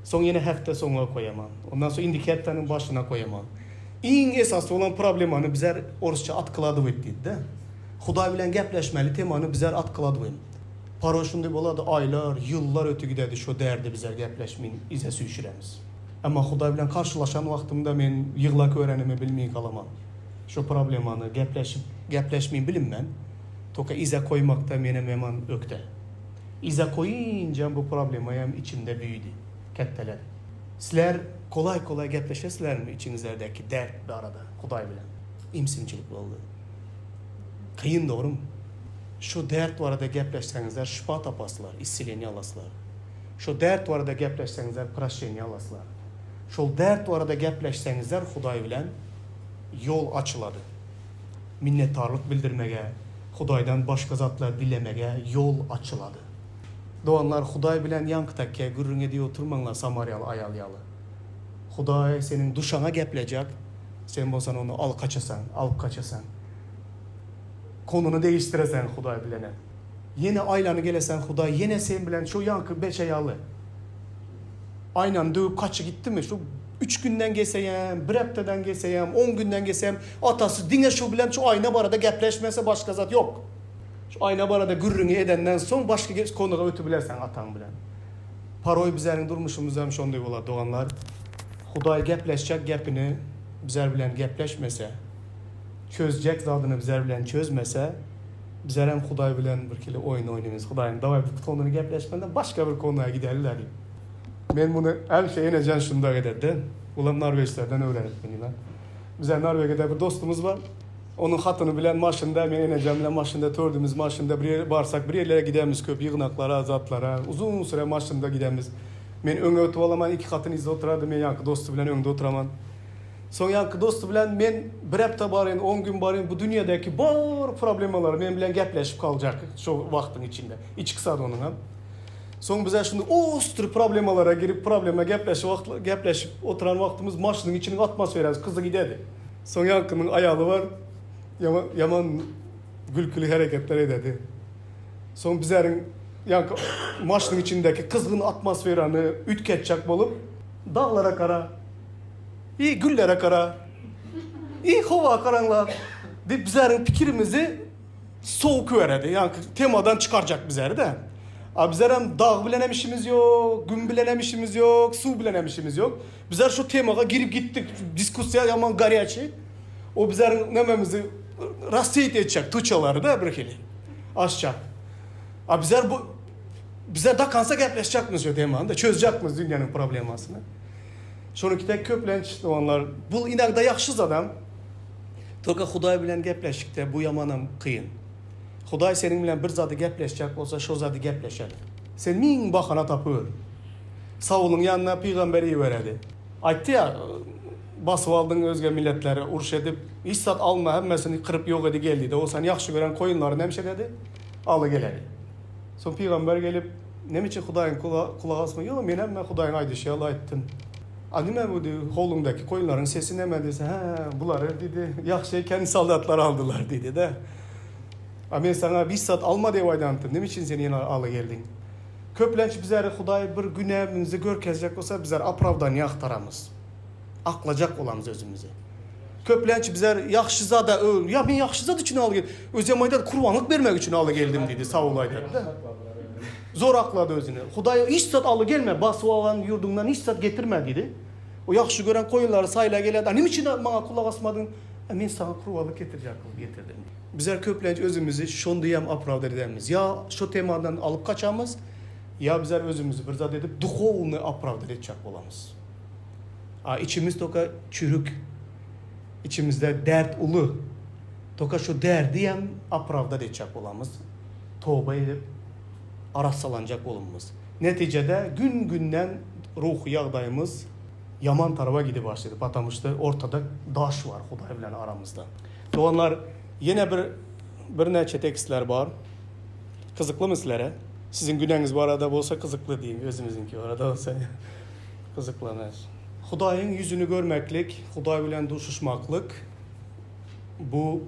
Soň ýene hepde soňa goýaman. Ondan soň indiki hepdäniň başyna goýaman. Iň esasy bolan problemany bizler orsça otkladywaýt diýdi-de. Hudaý bilen gepleşmeli temany bizler otkladywaýyn. Poroý şunday bolady, aýlar, ýyllar öte gidedi şo derdi bizler gepleşmeýin yza süýşüremiz. Emma Hudaý bilen garşylaşan wagtymda men ýygla körenimi bilmeý galaman. Şo problemany gepleşip, gepleşmeýin bilinmen. Toka yza koýmakda menem ýaman ökde. Yza koýynjam bu problema hem içimde büýüdi, ketteledi. Sizler kolaý-kolaý gepleşesizlermi içiňizlerdäki dert barada Hudaý bilen? Imsimçilik boldy. Kyn dogrymy? Şu dert barada gepleşseňizler şypa tapasylar, isseleniýe alasylar. Şu dert barada gepleşseňizler proşeniýe alasylar. Şol dert barada gepleşseňizler Hudaý bilen ýol açylady. Minnetdarlyk bildirmege, Hudaýdan başga zatlar dilemege ýol açylady. Doganlar Hudaý bilen ýaňky takge gürrüň edip oturmaňlar samariýaly aýal ýaly. Hudaý seniň duşaňa geplejek, sen bolsaň ony alyp gaçasaň, alyp gaçasaň. Konuny degişdireseň Hudaý bilenem. Ýene aýlanyp geleseň Hudaý ýene sen bilen şu ýaňky beçe ýaly. Aýnany döwüp gaçy gitdimi şu üç günden gelseýem, bir hepdeden gelseýem, on günden gelseýem atasy diňe şu bilen şu aýna barada gepleşmese başga zat ýok. Şu aýna barada gürrüňi edenden soň başga konuga ötübilerseň ataň bilen. Poroý bizäriň durmuşymyzda hem şonday bolar doganlar. Hudaý gepleşjek gepini bizler bilen gepleşmese, çözjek zadyny bizler bilen çözmese, bizler hem Hudaý bilen bir hili oýun oýnamyz. Hudaýym daway bu konuny gepleşmeden başga bir konuya gideli-dä diýip. Men muny hemişe enejan şundak ederdi. Bulam norweçlerden öwrenip muny men. Bize Norwegiýada bir dostumyz bar. Onuň hatyny bilen maşynda, men enejem bilen maşynda tördümiz maşynda bir ýere barsak bir ýerlere gidemiz köp ýygnaklara, zatlara. Uzyn süre maşynda gidemiz. Men öňe ötüp alaman, iki hatyn yzda oturardy, men ýaňky dosty bilen öňde oturaman. Soň ýaňky dosty bilen men bir hepde baryn, on gün baryn bu dünýedäki bar problemalary men bilen gepleşip galjak şo wagtyň içinde. Içki zat onuňam. Soň bizä şunda ostry problemalara girip problema gepleşip wagt gepleşip oturan wagtymyz maşynyň içiniň atmosferasy gyzy gidedi. Soň ýaňkynyň aýaly bar, ýaman ýaman gülküli hereketler ededi. Soň bizäriň ýaňky maşynyň içindäki gyzgyn atmosferany üýtgetjek bolup, daglara gara, i güllere gara, i howa garaňlar diýip bizäriň pikirimizi sowuk beredi. Ýaňky temadan çykarjak bizäri-de. A bizärem dag bilenem işimiz ýok, gün bilenem işimiz ýok, suw bilenem işimiz ýok. Bizler şu temaga girip gitdik. Diskussiýa ýaman garýaçy. O bizleriň nämemizi rasseyit etjek tuçalary-da bir hili. Açjak. A bizler bu bizler da kansa gepleşjekmiz şu temany da çözjekmiz dünýäniň problemasyny. Şonuň tek köplenç doganlar bul inagda ýagşy zadam. Tolka Hudaý bilen gepleşikde bu ýamanam kyn. Hudaý seniň bilen bir zady gepleşjek bolsa şo zady gepleşer. Sen miň bahana tapyber. Saulyň ýanyna pygamber iberedi. Aýtdy ýa, Basyp aldyň özge milletleri, uruş edip, hiç zat alma, hemmesini kyryp ýok edi gel diýdi. Ol sen ýagşy gören goýunlary nämişe dedi? Aly geleli. Soň pygamber gelip, Näme üçin Hudaýyň gulak asma? Ýok, men hemme Hudaýyň aýdyşy ýaly aýtdym. A nime bu diýdi, howluňdaky goýunlaryň sesi näme diýse, hä, bulary diýdi, ýagşy eken soldatlar aldylar diýdi-de. A men saňa hiç zat alma diýip aýdanypdym, näme üçin sen ýene aly geldiň? Köplenç bizleri Hudaý bir günämizi görkezjek bolsa, bizler opravdaniýa agtaramyz. Aklajak bolamyz özümizi. Köplenç bizler ýagşy zada, ýa men ýagşy zat üçin aly geldim. Özem aýdar, kurbanlyk bermek üçin aly geldim diýdi, Saul aýdar-da. Zor aklady özüni. Hudaý hiç zat aly gelme, basyp alan ýurduňdan hiç zat getirme diýdi. O ýagşy gören goýunlary saýla gelýärdi. A näme üçin maňa gulak asmadyň? A men saňa kurbanlyk getirjek bolup getirdim. Bizler köplenç özümizi şondaýam opravdat edemiz. Ýa şo temadan alyp gaçamyz, ýa bizler özümizi bir zat edip duhowny opravdat etjek bolamyz. A içimiz toka çürük. Içimizde dert uly. Toka şo derdiyem opravdat etjek bolamyz. Toba edip arassalanjak bolumyz. Netijede gün-günden ruhy ýagdaýymyz ýaman taraba gidip başlady. Patamu şto ortada daş bar Hudaý bilen aramyzda. Doganlar, ýene bir birnäçe tekstler bar. Gyzyklymy sizlere? Siziň günäňiz barada bolsa gyzykly diýiň, özümiziňki barada bolsa gyzykly emes. Hudaýyň ýüzüni görmeklik, Hudaý bilen duşuşmaklyk bu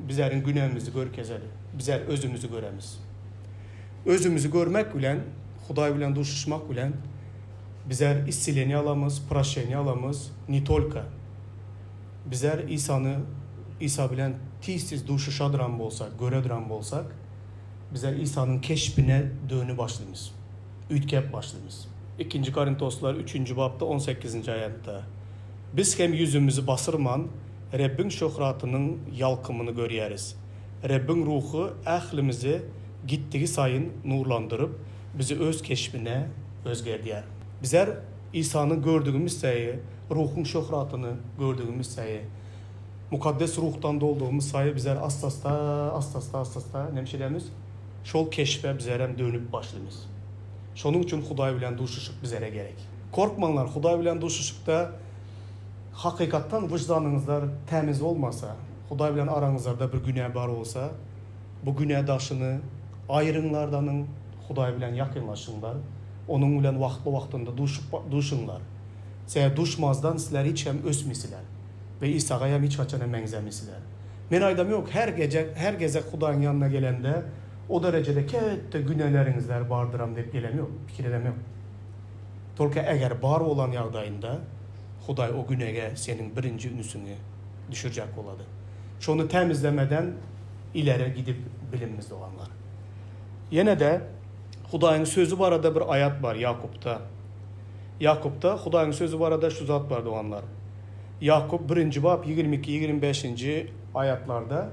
bizleriň günämizi görkezedi. Bizler özümizi göremiz. Özümizi görmek bilen, Hudaý bilen duşuşmak bilen bizler issileniýe alamyz, proşeniýe alamyz, ne tolko. Bizler Isany Isa bilen tiz-tiz duşuşadyran bolsak, göredyran bolsak, bizler Isanyň keşbine dönüp başlymyz. Üýtgäp başlymyz. Ikinji Korintoslar üçünji bapda on sekizinji aýatda, Biz hem ýüzümizi basyrman, Rebbiň şöhratynyň ýalkymyny görýäris. Rebbiň Ruhy ählimizi gitdigi saýyn nurlandyryp, bizi Öz keşbine özgerdýär. Bizler Isany gördügimizsaýy, Ruhuň şöhratyny gördügimizsaýy, Mukaddes Ruhdan doldugymyz saýy bizler asta-asta, asta-asta, asta-asta näme edemiz? Şol keşbe bizlerem dönüp başlymyz. Şonuň üçin Hudaý bilen duşuşyk bizlere gerek. Korkmaňlar, Hudaý bilen duşuşykda hakykatdan wyždanyňyzlar tämiz bolmasa, Hudaý bilen araňyzlarda bir günä bar bolsa, bu günä daşyny aýyryňlardanyň, Hudaý bilen ýakynlaşyňlar, Onuň bilen wagtly-wagtynda duşup duşuňlar. Sebäbi duşmazdan sizler hiç hem ösmisiler we Isaga hem hiç haçan hem meňzemisiler. Men aýdam ýok, her gece, her gezek Hudaýyň ýanyna gelende o derejede ketde günäleriňizler bardyram diýip gelem ýok, pikir edem ýok. Tolka eger bar bolan ýagdaýynda Hudaý o günäge seniň birinji ünsüňi düşürjek bolady. Şony tämizlemeden ileri gidip bilinmiz doganlar. Ýene-de Hudaýyň sözi barada bir aýat bar Ýakupda. Ýakupda Hudaýyň sözi barada şu zat bar doganlar. Ýakup birinji bap 22, 25-nji aýatlarda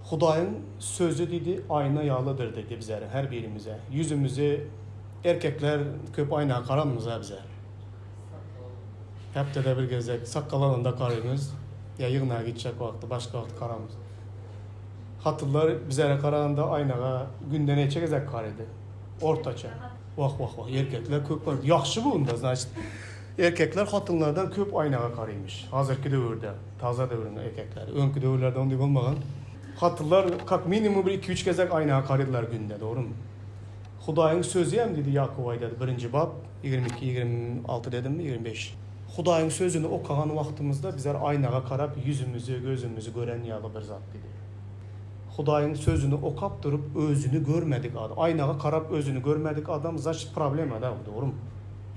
Hudaýyň sözi diýdi aýna ýalydyr diýdi bizlere her birimize. Ýüzümizi erkekler köp aýna garamyz-a bize. Hepdede bir gezek sakgal alanda garymyz ýa ýygnaga gitjek wagty başga wagt garamyz. Hatynlar bizlere garanda aýnaga günde neçe gezek garady? Ortaça. Wah wah wah erkekler köp garady. Ýagşy bu unda znaçit. Erkekler hatynlardan köp aýnaga garymyş. Hazirki döwürde, taza döwrüň erkekleri. Öňki döwürlerde onday bolmagan. Hatynlar kak minimum bir iki-üç gezek aýnaga garydylar günde, dogrymy? Hudaýyň sözi hem diýdi Ýakup aýdady birinji bap 22 26 dedimmi 25. Hudaýyň sözüni okagan wagtymyzda bizler aýnaga garap ýüzümizi, gözümizi gören ýaly bir zat diýdi. Hudaýyň sözüni okap durup özüni görmedik adam, aýnaga garap özüni görmedik adam znaçit problema da bu dogrymy?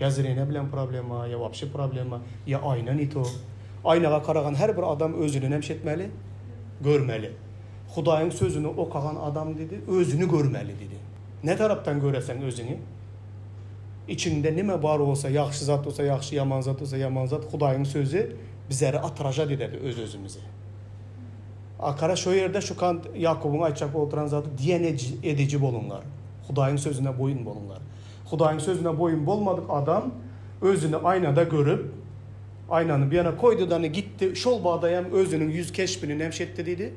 Ýa zreniýa bilen problema, ýa wapşe problema, ýa aýna ne to. Aýnaga garagan her bir adam özüni näme etmeli? Görmeli. Hudaýyň sözüni okagan adam diýdi, özüni görmeli diýdi. Ne tarapdan göreseň özüňi? Içiňde nime bar bolsa, ýagşy zat bolsa ýagşy, ýaman zat bolsa ýaman zat, Hudaýyň sözi bizleri otražat ededi öz-özümizi. Akara şo ýerde şu kant Ýakubyň aýtjak bolup oturan zady diýen ediji boluňlar. Hudaýyň sözüne boýun boluňlar. Hudaýyň sözüne boýun bolmadyk adam özüni aýnada görüp, aýnany bir ýana koýdy-da gitdi, şol bada hem özüniň ýüz keşbini näme etdi diýdi?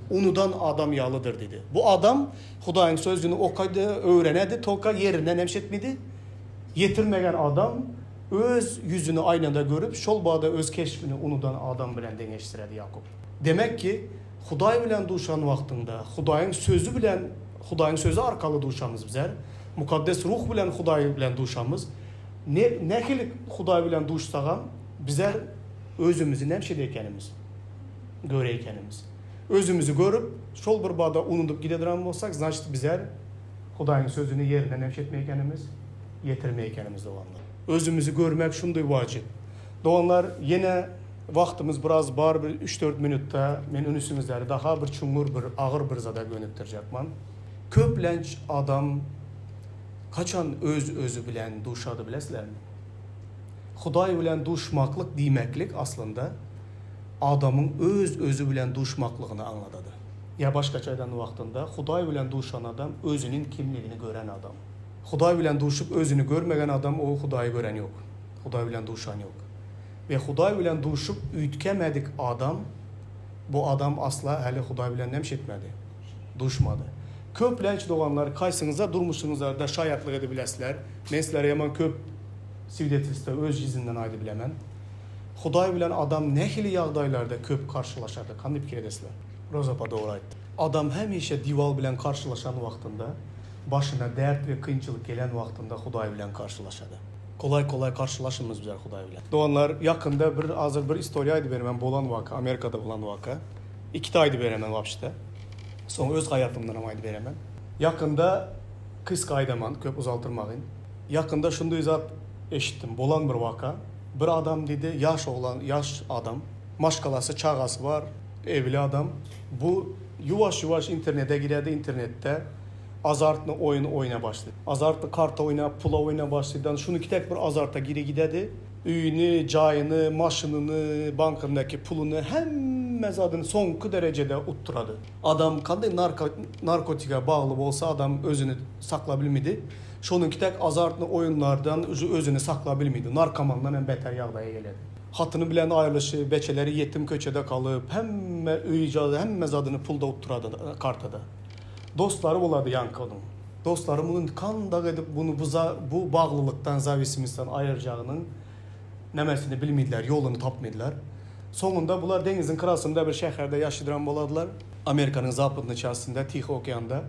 Unudan adam ýalydyr diýdi. Bu adam Hudaýyň sözüni okady, öwrenedi, tolka ýerine näme etmedi? Ýetirmegen adam öz ýüzüni aýnada görüp, şol bada öz keşbini unudan adam bilen deňeşdiredi Ýakup. Demek ki, Hudaý bilen duşan wagtyňda, Hudaýyň sözi bilen, Hudaýyň sözi arkaly duşamyz bizler, Mukaddes Ruh bilen Hudaý bilen duşamyz. Ne, nähili Hudaý bilen duşsagam, bizler özümizi näme şeýle ekenimiz, göre ekenimiz. Özümizi görüp, şol bir bada unudyp gidediren bolsak, znaçit bizler Hudaýyň sözüni ýerine näme etme ekenimiz, ýetirme ekenimiz doganlar. Özümizi görmek şunday wajyp. Doganlar, ýene wagtymyz biraz bar, bir üç-dört minutda men ünsüňizleri daha bir çuňňur bir agyr bir zada gönükdirjekman. Köplenç adam haçan öz-özi bilen duşady bilesizlermi? Hudaý bilen duşmaklyk diýmeklik aslynda adamyň öz-özi bilen duşmaklygyny aňladady. Ýa başgaça aýdan wagtynda Hudaý bilen duşan adam özüniň kimligini gören adam. Hudaý bilen duşup özüni görmegen adam o Hudaýy gören ýok. Hudaý bilen duşan ýok. We Hudaý bilen duşup üýtgemedik adam bu adam asla häli Hudaý bilen näme etmedi? Duşmady. Köplenç doganlar kaýsyňyzda durmuşyňyzlarda şaýatlyk edip bilesizler. Men sizlere ýaman köp swidetelsda öz ýüzünden aýdyp bilemen. Hudaý bilen adam nähili ýagdaýlarda köp garşylaşady? Kandy pikir edesizler? Roza apa dogry aýtdy. Adam hemişe diwal bilen garşylaşan wagtynda, başyna dert we kynçylyk gelen wagtynda Hudaý bilen garşylaşady. Kolaý-kolaý garşylaşymyz bizler Hudaý bilen. Doganlar, ýakynda bir azyr bir istoriýa aýdyp beremen bolan waka, Amerikada bolan waka. Ikide aýdyp beremen wapşde. Soň öz haýatymdanam aýdyp beremen. Ýakynda kyska aýdaman, köp uzaltyrmagyn. Ýakynda şunday zat eşitdim, bolan bir waka. Bir adam diýdi, ýaş oglan, ýaş adam. Maşgalasy, çagasy bar, evli adam. Bu ýuwaş-ýuwaş internete girýärdi, internetde azartny oýun oýna başlady. Azartny karta oýnap, pula oýna başlady. Şunuki tek bir azarta gire gidedi. Öýüni, jaýyny, maşynyny, bankyndaky puluny, hemme zadyny soňky derejede utdurady. Adam kanday narko, narkotige bagly bolsa adam özüni saklabilmidi. Şonuňki tek azartny oýunlardan özüni saklabilmidi. Narkomandan hem beter ýagdaýa geledi. Hatyny bilen aýrylyşy, beçeleri ýetim köçede galyp, hemme öýi jaýy, hemme zadyny pulda utdurady kartada. Dostlary bolady ýaňky onuň. Dostlary muny kandak edip bunu bu bu baglylykdan, zawisimistden aýyrjagynyň nemesini bilmediler, ýoluny tapmadylar. Soňunda bular deňiziň kyrasynda bir şäherde ýaşadyran boladylar. Amerikanyň zapadnyý çastynda, Tihi okeanda.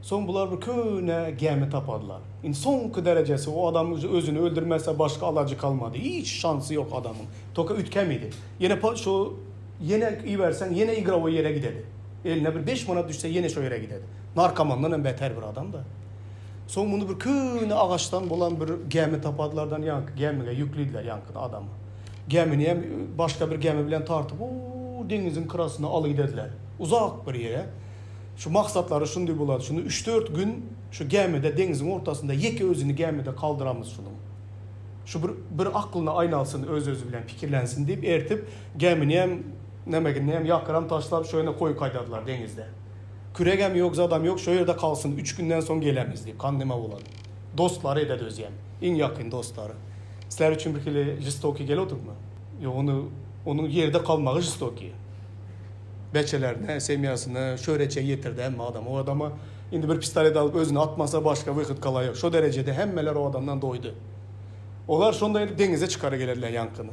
Soň bular bir köne gämi tapadylar. Indi soňky derejesi o adam özüni öldürmese başga alajy kalmady. Hiç şansy ýok adamyň. Toka üýtgemidi. Ýene şo ýene iberseň ýene igrowoý ýere gidedi. Eline bir beş manat düşse ýene şo ýere gidedi. Narkomandan hem beter bir adam da. Soň muny bir köne agaçdan bolan bir gämi tapadylardan ýaňky gämige ýüklediler ýaňky adamy. Gämini hem başga bir gämi bilen tartyp o deňiziň kyrasyna alyp gidediler. Uzak bir ýere. Şu maksatlary şundy bolady. Şuny üç-dört gün şu gämide deňiziň ortasynda ýeke özüni gämide kaldyramyz şunuň. Şu bir bir aklyna aýnalsyn öz-özi bilen pikirlensin diýip ertip gämini hem nemegini hem ýakyram taşlap şo ýene koýup gaýdadylar deňizde. Küregem ýok zadam ýok şo ýerde kalsyn üç günden soň gelemiz diýip kan neme bolady. Dostlary ededi özem. Iň ýakyn dostlary. Sizler üçin bir hili žestokiý gelip otyrmy? Ýok ony onuň ýerde kalmagy žestokiý. Beçelerine, semýasyna şöreçe ýetirdi hemme adam. O adama indi bir pistolet alyp özüni atmasa başga wyhod kala ýok. Şo derejede hemmeler o adamdan doýdy. Olar şonda edip deňize çykara gelediler ýaňkyny.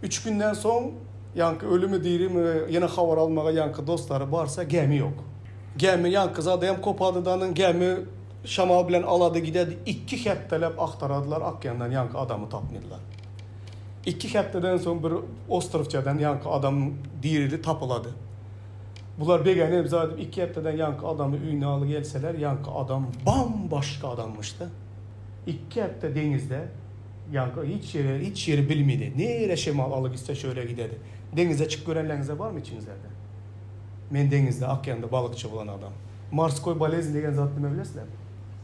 Üç günden soň ýaňky ölümi dirimi ýene habar almaga ýaňky dostlary barsa gämi ýok. Gämi ýaňky zady hem kopadydanyn gämi şamal bilen alady gidedi. Ikki hepdeläp agtaradylar akýandan ýaňky adamy tapmydylar. Ikki hepdeden soň bir ostrowçadan ýaňky adam dirili tapylady. Bular begenip zat edip ikki hepdeden ýaňky adamy öýüne aly gelseler ýaňky adam bam-başga adamyşda. Ikki hepde deňizde ýaňky hiç ýere hiç ýeri bilmedi. Nirä şemal aly gitse şöyle gidedi. Deňize çykyp görenleriňizde barmy içiňizlerde? Men deňizde okeanda balykçy bolan adam. Morskoý bolezn diýen zat nime bilesizlermi?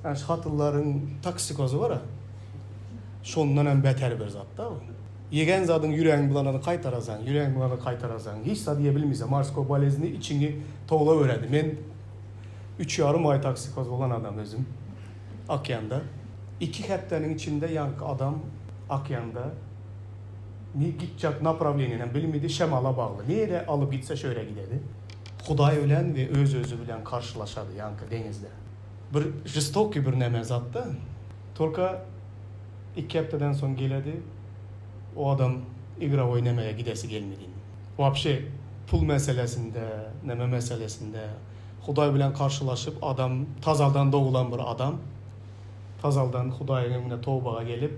Ýa şu hatynlaryň toksikozy bar-a. Şondan hem beter bir zat-da bu. Ýegen zadyň ýüregiň bilen ony gaýtarasaň, ýüregiň bilen ony gaýtarasaň. Hiç zat iýe bilmeýseň, morskoý bolezni içiňi towlaweredi. Men üç ýarym aý toksikoz bolan adam özüm. Okeanda. Iki hepdäniň içinde ýaňky adam okeanda ni gitjek naprawleniýenem bilmedi, şemala bagly. Nirä alyp gitse şöýre gidedi. Hudaý bilen we öz-özi bilen garşylaşady ýaňky deňizde. Bir žestokiý bir neme zat-da. Tolka iki hepdeden soň geledi. O adam igrowoý nemege gidesi gelmedi indi. Wapşe pul meselesinde, neme meselesinde Hudaý bilen garşylaşyp adam tazaldan dogulan bir adam tazaldan Hudaýyň öňüne tobaga gelip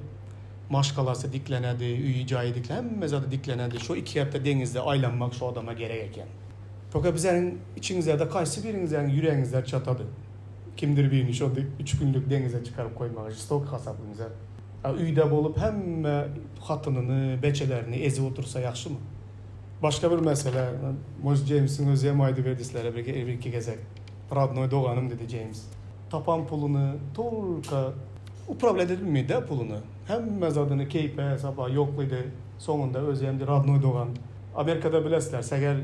maşgalasy diklenedi, öýi jaýy dikle hemme zady diklenedi. Şo iki hepde deňizde aýlanmak şo adama gerek eken. Toka bizäniň içiňizlerde kaýsy biriňizäň ýüregiňizler çatady? Kimdir birini şo üç günlük deňize çykaryp goýmagy žestoky hasaplyňyza. A öýde bolup hemme hatynyny, beçelerini ezip otursa ýagşymy? Başga bir mesele, Mož Jeýmsiň özi hem aýdyberdi sizlere bir bir-iki gezek. Rodnoý doganym diýdi Jeýms. Tapan puluny tolko upravlýat edip bilmeýdi-dä puluny. Hemme zadyny keýpe, sapa ýoklydy. Soňunda özi hem rodnoý dogan. Amerikada bilesizler, seger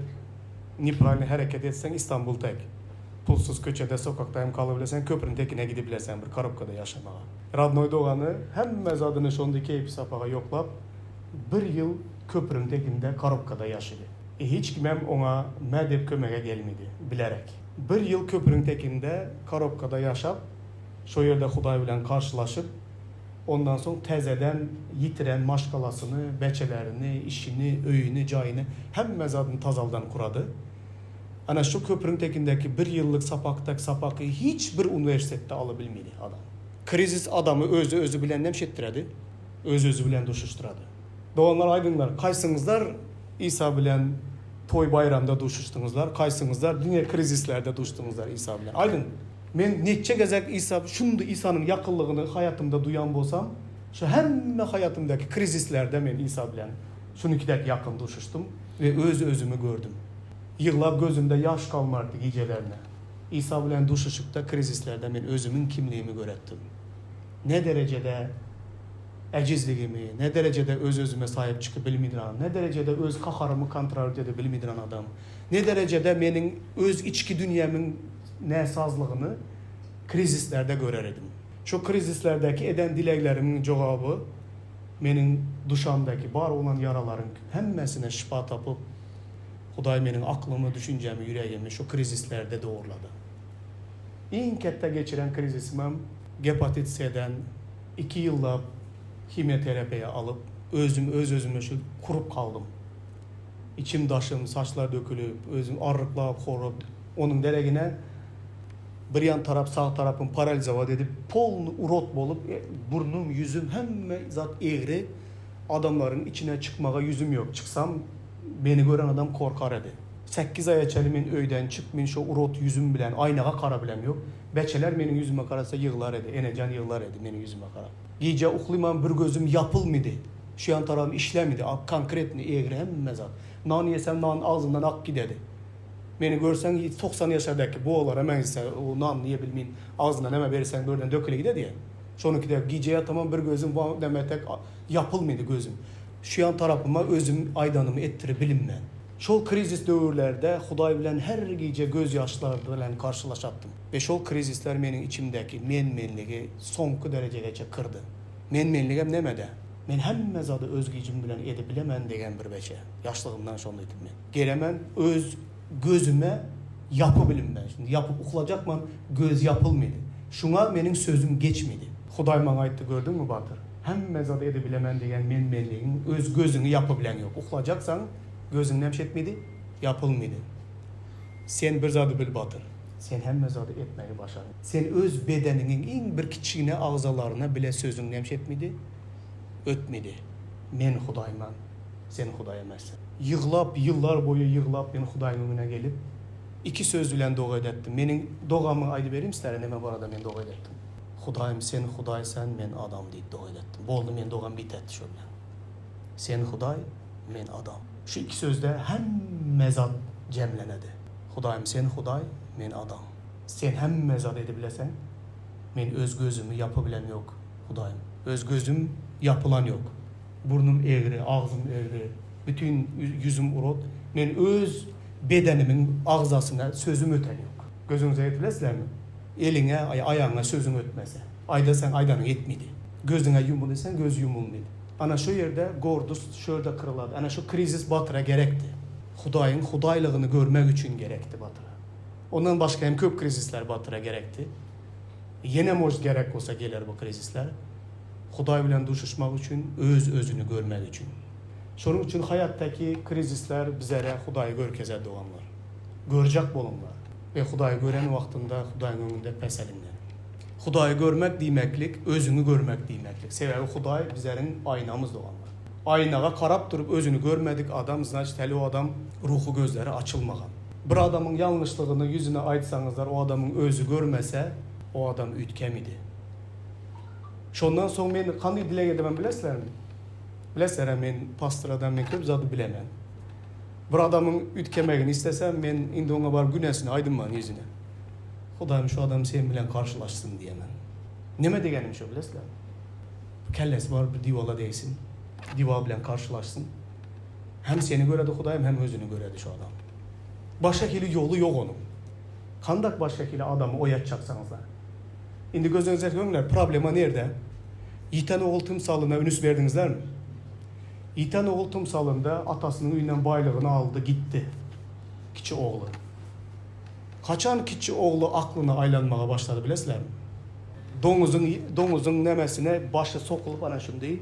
nepravilno hereket etseň Istanbul tek. Pulsuz köçede, sokakda hem galybilerseň, köprüniň tekine gidibilerseň bir korobkada ýaşamaga. Rodnoý dogany hemme zadyny şonda keýpi-sapaga ýoklap, bir ýyl köprüniň tekinde korobkada ýaşady. E hiç kimem oňa mä diýip kömege gelmedi, bilerek. Bir ýyl köprüniň tekinde korobkada ýaşap, şo ýerde Hudaý bilen garşylaşyp, ondan soň täzeden ýitiren maşgalasyny, beçelerini, işini, öýüni, jaýyny, hemme zadyny tazaldan kurady. Ana şu köprüň tekindäki bir ýyllyk sapakdak sapaky hiç bir uniwersitetde alabilmedi adam. Krizis adamy özi özi bilen nemş etdiredi? Öz özi bilen duşuşdyrady. Doganlar aýdyňlar, kaýsyňyzlar Isa bilen toý baýramda duşuşdyňyzlar, kaýsyňyzlar diňe krizislerde duşduňyzlar Isa bilen? Aýdyň. Men neçe gezek Isa şundy Isanyň ýakynlygyny haýatymda duýan bolsam, şu hemme haýatymdaky krizislerde men Isa bilen şunikidek ýakyn duşuşdym. We öz-özümi gördüm. Ýyglap gözümde ýaş galmardy gijelerine. Isa bilen duşuşykda krizislerde men özümiň kimligimi göretdim. Ne derejede ejizligimi, ne derejede öz-özüme saýyp çykyp bilmidran, ne derejede öz kaharymy kontrolt edip bilmidran adam, ne derejede meniň öz içki dünýämiň näsazlygyny krizislerde görer edim. Şu krizislerdäki eden dileglerimiň jogaby meniň duşamdaky bar bolan ýaralaryň hemmesine şypa tapyp, Hudaý meniň aklymy, düşünjämi, ýüregimi şu krizislerde dogurlady. Iň ketde geçiren krizisimem gepatit S-den iki ýyllap himiýaterapiýa alyp, özüm öz-özüme şu kurup galdym. Içim daşym, saçlar dökülip, özüm arryklap, horup, onuň deregine bir ýan tarap, sag tarapym paralizowat edip, polny urod bolup, burnum, ýüzüm, hemme zat egri, adamlaryň içine çykmaga ýüzüm ýok. Çyksam, meni gören adam korkar edi. Sekiz aýa çenli men öýden çykmyn, şo urod ýüzüm bilen, aýnaga kara bilem ýok. Beçeler meniň ýüzüme karasa ýyglar edi, enejan ýyglar edi meniň ýüzüme karap. Gije uklyman bir gözüm ýapylmydy. Şu ýan tarabym işlemidi, a konkretny egri hemme zat. Nan ýesem nan agzymdan akyp gidedi. Meni görseň 90 ýaşardäki bualara meňzese, o nanyny iýe bilmin, agzyna näme berseň birden döküle gidedi ýa. Şonuňkide gije ýatamam bir gözüm näme tek ýapylmydy gözüm. Şu ýan tarapyma özüm aýdanymy etdirip bilinmän. Şol krizis döwürlerde Hudaý bilen her gije göz ýaşlar bilen garşylaşatdym. We şol krizisler meniň içimdäki men-menligi soňky derejegeçe kyrdy. Men-menligem nemede? Men hemme zady öz güýjüm bilen edip bilemen degen bir beçe. Ýaşlygymdan şondaýdym men. Gelemen öz gözüme ýapy bilinmän. Şindi ýapyp uklajakman göz ýapylmydy. Şuňa meniň sözüm geçmedi. Hudaý maňa aýtdy gördüňmi Batyr? Hemme zady edip bilemen degen men-menligiň öz gözüňi ýapy bileň ýok. Uklajaksaň gözüň näme etmedi? Ýapylmydy. Sen bir zady bil Batyr. Sen hemme zady etmegi başaryň. Sen öz bedeniňiň iň bir kiçigine agzalaryna bile sözüň näme etmedi? Ötmedi. Men Hudaýman. Sen Hudaý emessiň. Ýyglap, ýyllar boýy ýyglap men Hudaýyň öňüne gelip, iki söz bilen doga edetdim. Meniň dogamy aýdyp bereyim sizlere neme barada men doga edetdim. Hudaýym sen Hudaýsan men adam diýip doga edetdim. Boldy men dogam bitetdi şo bilen. Sen Hudaý men adam. Şu iki sözde hemme zat jemlenedi. Hudaýym sen Hudaý men adam. Sen hemme zat edibileseň men öz gözümi ýapybilen ýok Hudaýym. Öz gözüm ýapylan ýok. Burnum egri, agzym egri, bütin ýüzüm urod. Men öz bedenimiň agzasyna sözüm öten ýok. Gözüňize ýetibilesizlermi? Eliňe, aýagyňa sözüň ötmese. Aýdasaň aýdanyň ýetmedi. Gözüňe ýumul diýseň göz ýumulmydy. Ana şo ýerde gordus şo ýerde kyrylady. Ana şo krizis Batyra gerekdi. Hudaýyň hudaýlygyny görmek üçin gerekdi Batyra. Ondan başga hem köp krizisler Batyra gerekdi. Ýene может gerek bolsa geler bu krizisler. Hudaý bilen duşuşmak üçin, öz-özüni görmek üçin. Şonuň üçin haýatdaky krizisler bizere Hudaýy görkezer doganlar. Görjek boluňlar we Hudaýy gören wagtyňda Hudaýyň öňünde peseliňler. Hudaýy görmek diýmeklik, özüňi görmek diýmeklik. Sebäbi Hudaý bizeriň aýnamyz doganlar. Aýnaga karap durup özüni görmedik adam, znaçit häli o adam ruhy gözleri açylmagan. Bir adamyň ýalňyşlygyny ýüzüne aýtsaňyzlar o adamyň özi görmese, o adam üýtgemidi. Şondan soň men kandy dileg edemen bilesizlermi? Bilesizler men pastor adam men köp zady bilemen. Bir adamyň üýtgemegini istesem men indi oňa baryp günäsini aýdynman ýüzüne. Hudaýym şu adam sen bilen garşylaşsyn diýemen. Neme degenim şo bilesizlermi? Kellesi baryp bir diwala degsin. Diwal bilen garşylaşsyn. Hem seni göredi Hudaýym hem özüni göredi şu adam. Başga hili ýoly ýok onuň. Kandak başga hili adamy oýatjaksaňyzlar. Indi gözüňize göňler, problema nirde? Ýiten ogul tymsalyna ünüs berdiňizlermi? Ýiten ogul tymsalynda atasynyň öýünden baýlygyny aldy, gitdi. Kiçi ogly. Haçan kiçi ogly aklyna aýlanmaga başlady bilesizlermi? Doňuzyň doňuzyň nemesine başy sokulyp ana şundy.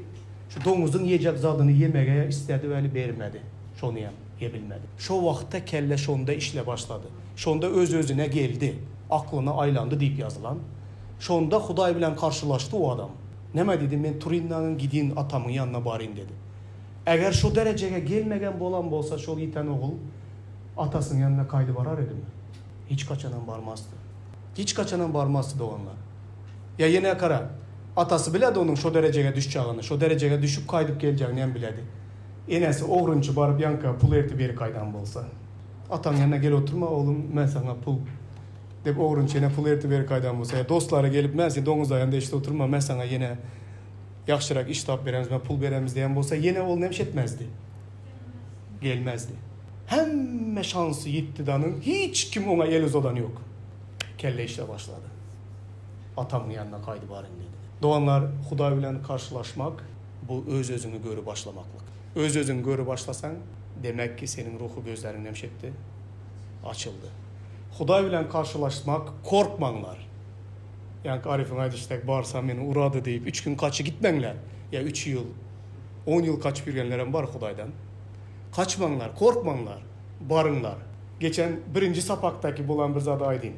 Şu doňuzyň ýejek zadyny ýemege isledi weli bermedi. Şonyam ýebilmedi. Şo wagtda kelle şonda işle başlady. Şonda öz-özüne geldi, aklyna aýlandy diýip ýazylan. Şonda Hudaý bilen garşylaşdy o adam. Näme diýdi, men Turindanam gidin atamyň ýanyna baryn dedi. Eger şo derejege gelmegen bolan bolsa şol ýiten ogul atasynyň ýanyna gaýdy barar edimi? Hiç haçanam barmazdy. Hiç haçanam barmazdy doganlar. Ýa ýene gara, atasy biledi onuň şo derejege düşjagini, şo derejege düşüp gaýdyp geljegini hem biledi. Enesi ogrynçy baryp ýaňka pul ertip ýeri gaýdan bolsa. Ataň ýanyna gel oturma oglum men saňa pul dep ogrynçy ene pul ertip ýeri gaýdan bolsa ýa dostlary gelip men sen doňuz aýanda eşit oturma men saňa ýene ýagşyrak iş tapyp beremiz men pul beremiz diýen bolsa ýene ol nemş etmezdi. Gelmezdi. Hemme şansy ýitdi danyň hiç kim oňa el uzadan ýok. Kelle işe başlady. Atamyň ýanyna gaýdyp baryn diýdi. Doganlar Hudaý bilen karşylaşmak bu öz-özüňi görüp başlamaklyk. Öz-özüňi görüp başlasaň, demek ki seniň ruhy gözleriň nemş etdi? Açyldy. Hudaý bilen karşylaşmak korkmaňlar. Ýaňky Aryfyň aýdyşy dek barsa meni urady diýip üç gün kaçy gitmeňler. Ýa üç ýyl, on ýyl kaçyp ýürgenlerem bar Hudaýdan. Kaçmaňlar, korkmaňlar, baryňlar. Geçen birinji sapakdaky bolan bir zady aýdyn.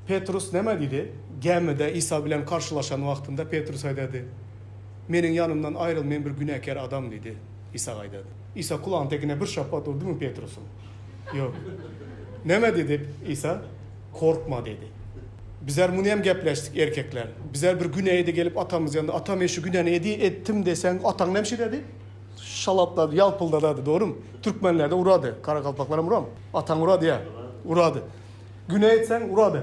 Petrus näme diýdi? Gämide Isa bilen karşylaşan wagtynda Petrus aýdady, Meniň ýanymdan aýryl, men bir günäkär adam diýdi. Isa aýdady. Isa kulagyň tekine bir şapbat urdymy Petrusyň? Ýok. Näme diýdi Isa? Korkma diýdi. Bizler muny hem gepleşdik erkekler. Bizler bir günä ede gelip atamyz ýanynda, ata men şu günäni edi etdim deseň, ataň näme şeýdedi? Şalaplady, ýalpyldadady, dogrymy? Türkmenlerde urady, garagalpaklaram uramy? Ataň urady ýa? Urady. Günä etseň urady.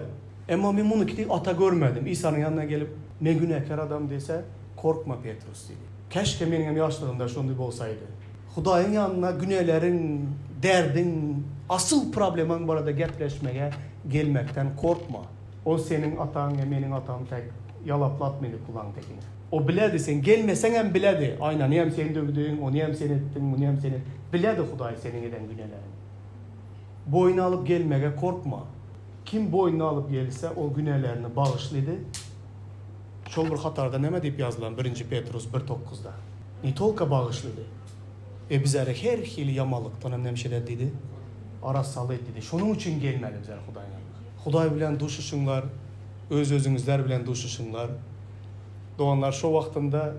Emma men muny kiti ata görmedim. Isanyň ýanyna gelip, Men günäkär adam diýse, Korkma, Petrus diýdi. Käşgä meniňem ýaşlygymda şondy bolsaýdy. Hudaýyň ýanyna günäleriň, derdiň, asyl problemaň barada gepleşmege gelmekden korkma. Ol seniň ataň ýa meniň atam täk ýalaplatmady kulaň tekine. O biledi, sen gelmeseňem biledi. Aýnanyam sen döwdüň, onyam sen etdiň, munyam sen et. Biledi Hudaý seniň eden günäleriňi. Boýun alyp gelmege korkma. Kim boýnuna alyp gelse, ol günälerini bagyşlydy. Şol bir hatarda näme diýip ýazylan Birinji Petrus bir dokuzda? Ne tolko bagyşlydy. E bizleri her hili ýamanlykdan hem näme şeýle diýdi? Arassalydy diýdi. Şonuň üçin gelmeli bizler Hudaýyň ýanyna. Hudaý bilen duşuşyňlar, öz-özüňizler bilen duşuşyňlar. Doganlar, şo wagtynda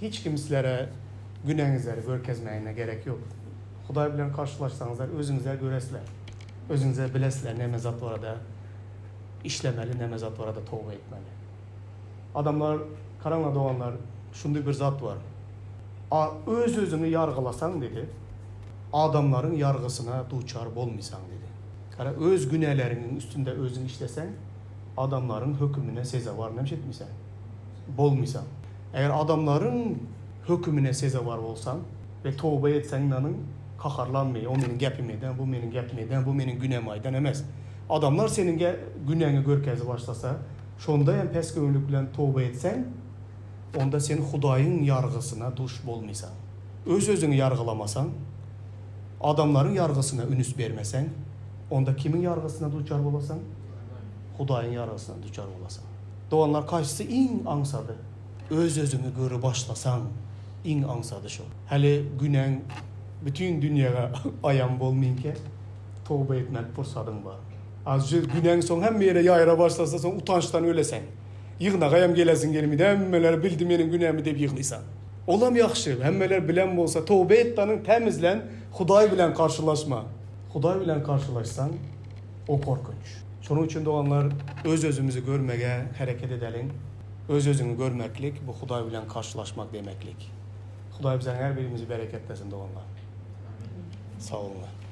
hiç kim sizlere günäňizleri görkezmägine gerek ýok. Hudaý bilen garşylaşsaňyzlar, özüňizler göresizler. Özüňizler bilesizler näme zat barada işlemeli, näme zat barada toba etmeli. Adamlar, garaňlar doganlar, şundy bir zat bar. A öz-özüňi ýargylasaň diýdi, adamlaryň ýargysyna duçar bolmysaň diýdi. Gara, öz günäleriňiň üstünde özüň işleseň, adamlaryň hökümine sezewar näme etmiseň? Bolmysaň. Eger adamlaryň hökümine sezewar bolsaň we toba etseň nanyň Kaharlanmy, o meniň gepimi eden, bu meniň gepimi eden, bu meniň günämi aýdan emes. Adamlar seniň günäňi görkezip başlasa, şonda hem pes göwünlik bilen toba etseň, onda sen Hudaýyň ýargysyna duş bolmysaň. Öz-özüňi ýargylamasaň, adamlaryň ýargysyna ünüs bermeseň, onda kimiň ýargysyna duçar bolasaň? Hudaýyň ýargysyna duçar bolasaň. Doganlar, kaýsysy iň aňsady? Öz-özüňi görüp başlasaň, iň aňsady şol. Häli günäň bütin dünýäge aýan bolmynka toba etmek pursadyň bar. Azjy günäň soň hemme ýere ýaýra başlasa soň utançdan öleseň. Ýygnaga hem gelesiň gelmedi hemmeler bildi meniň günämi diýip ýyglysaň. Olam ýagşy hemmeler bilen bolsa toba et danyň tämizlen Hudaý bilen garşylaşma. Hudaý bilen garşylaşsaň o korkunç. Şonuň üçin doganlar öz özümizi görmege hereket edeliň. Öz özüňi görmeklik bu Hudaý bilen garşylaşmak demeklik. Hudaý biziň her birimizi bereketlesin doganlar. Sag boluňlar.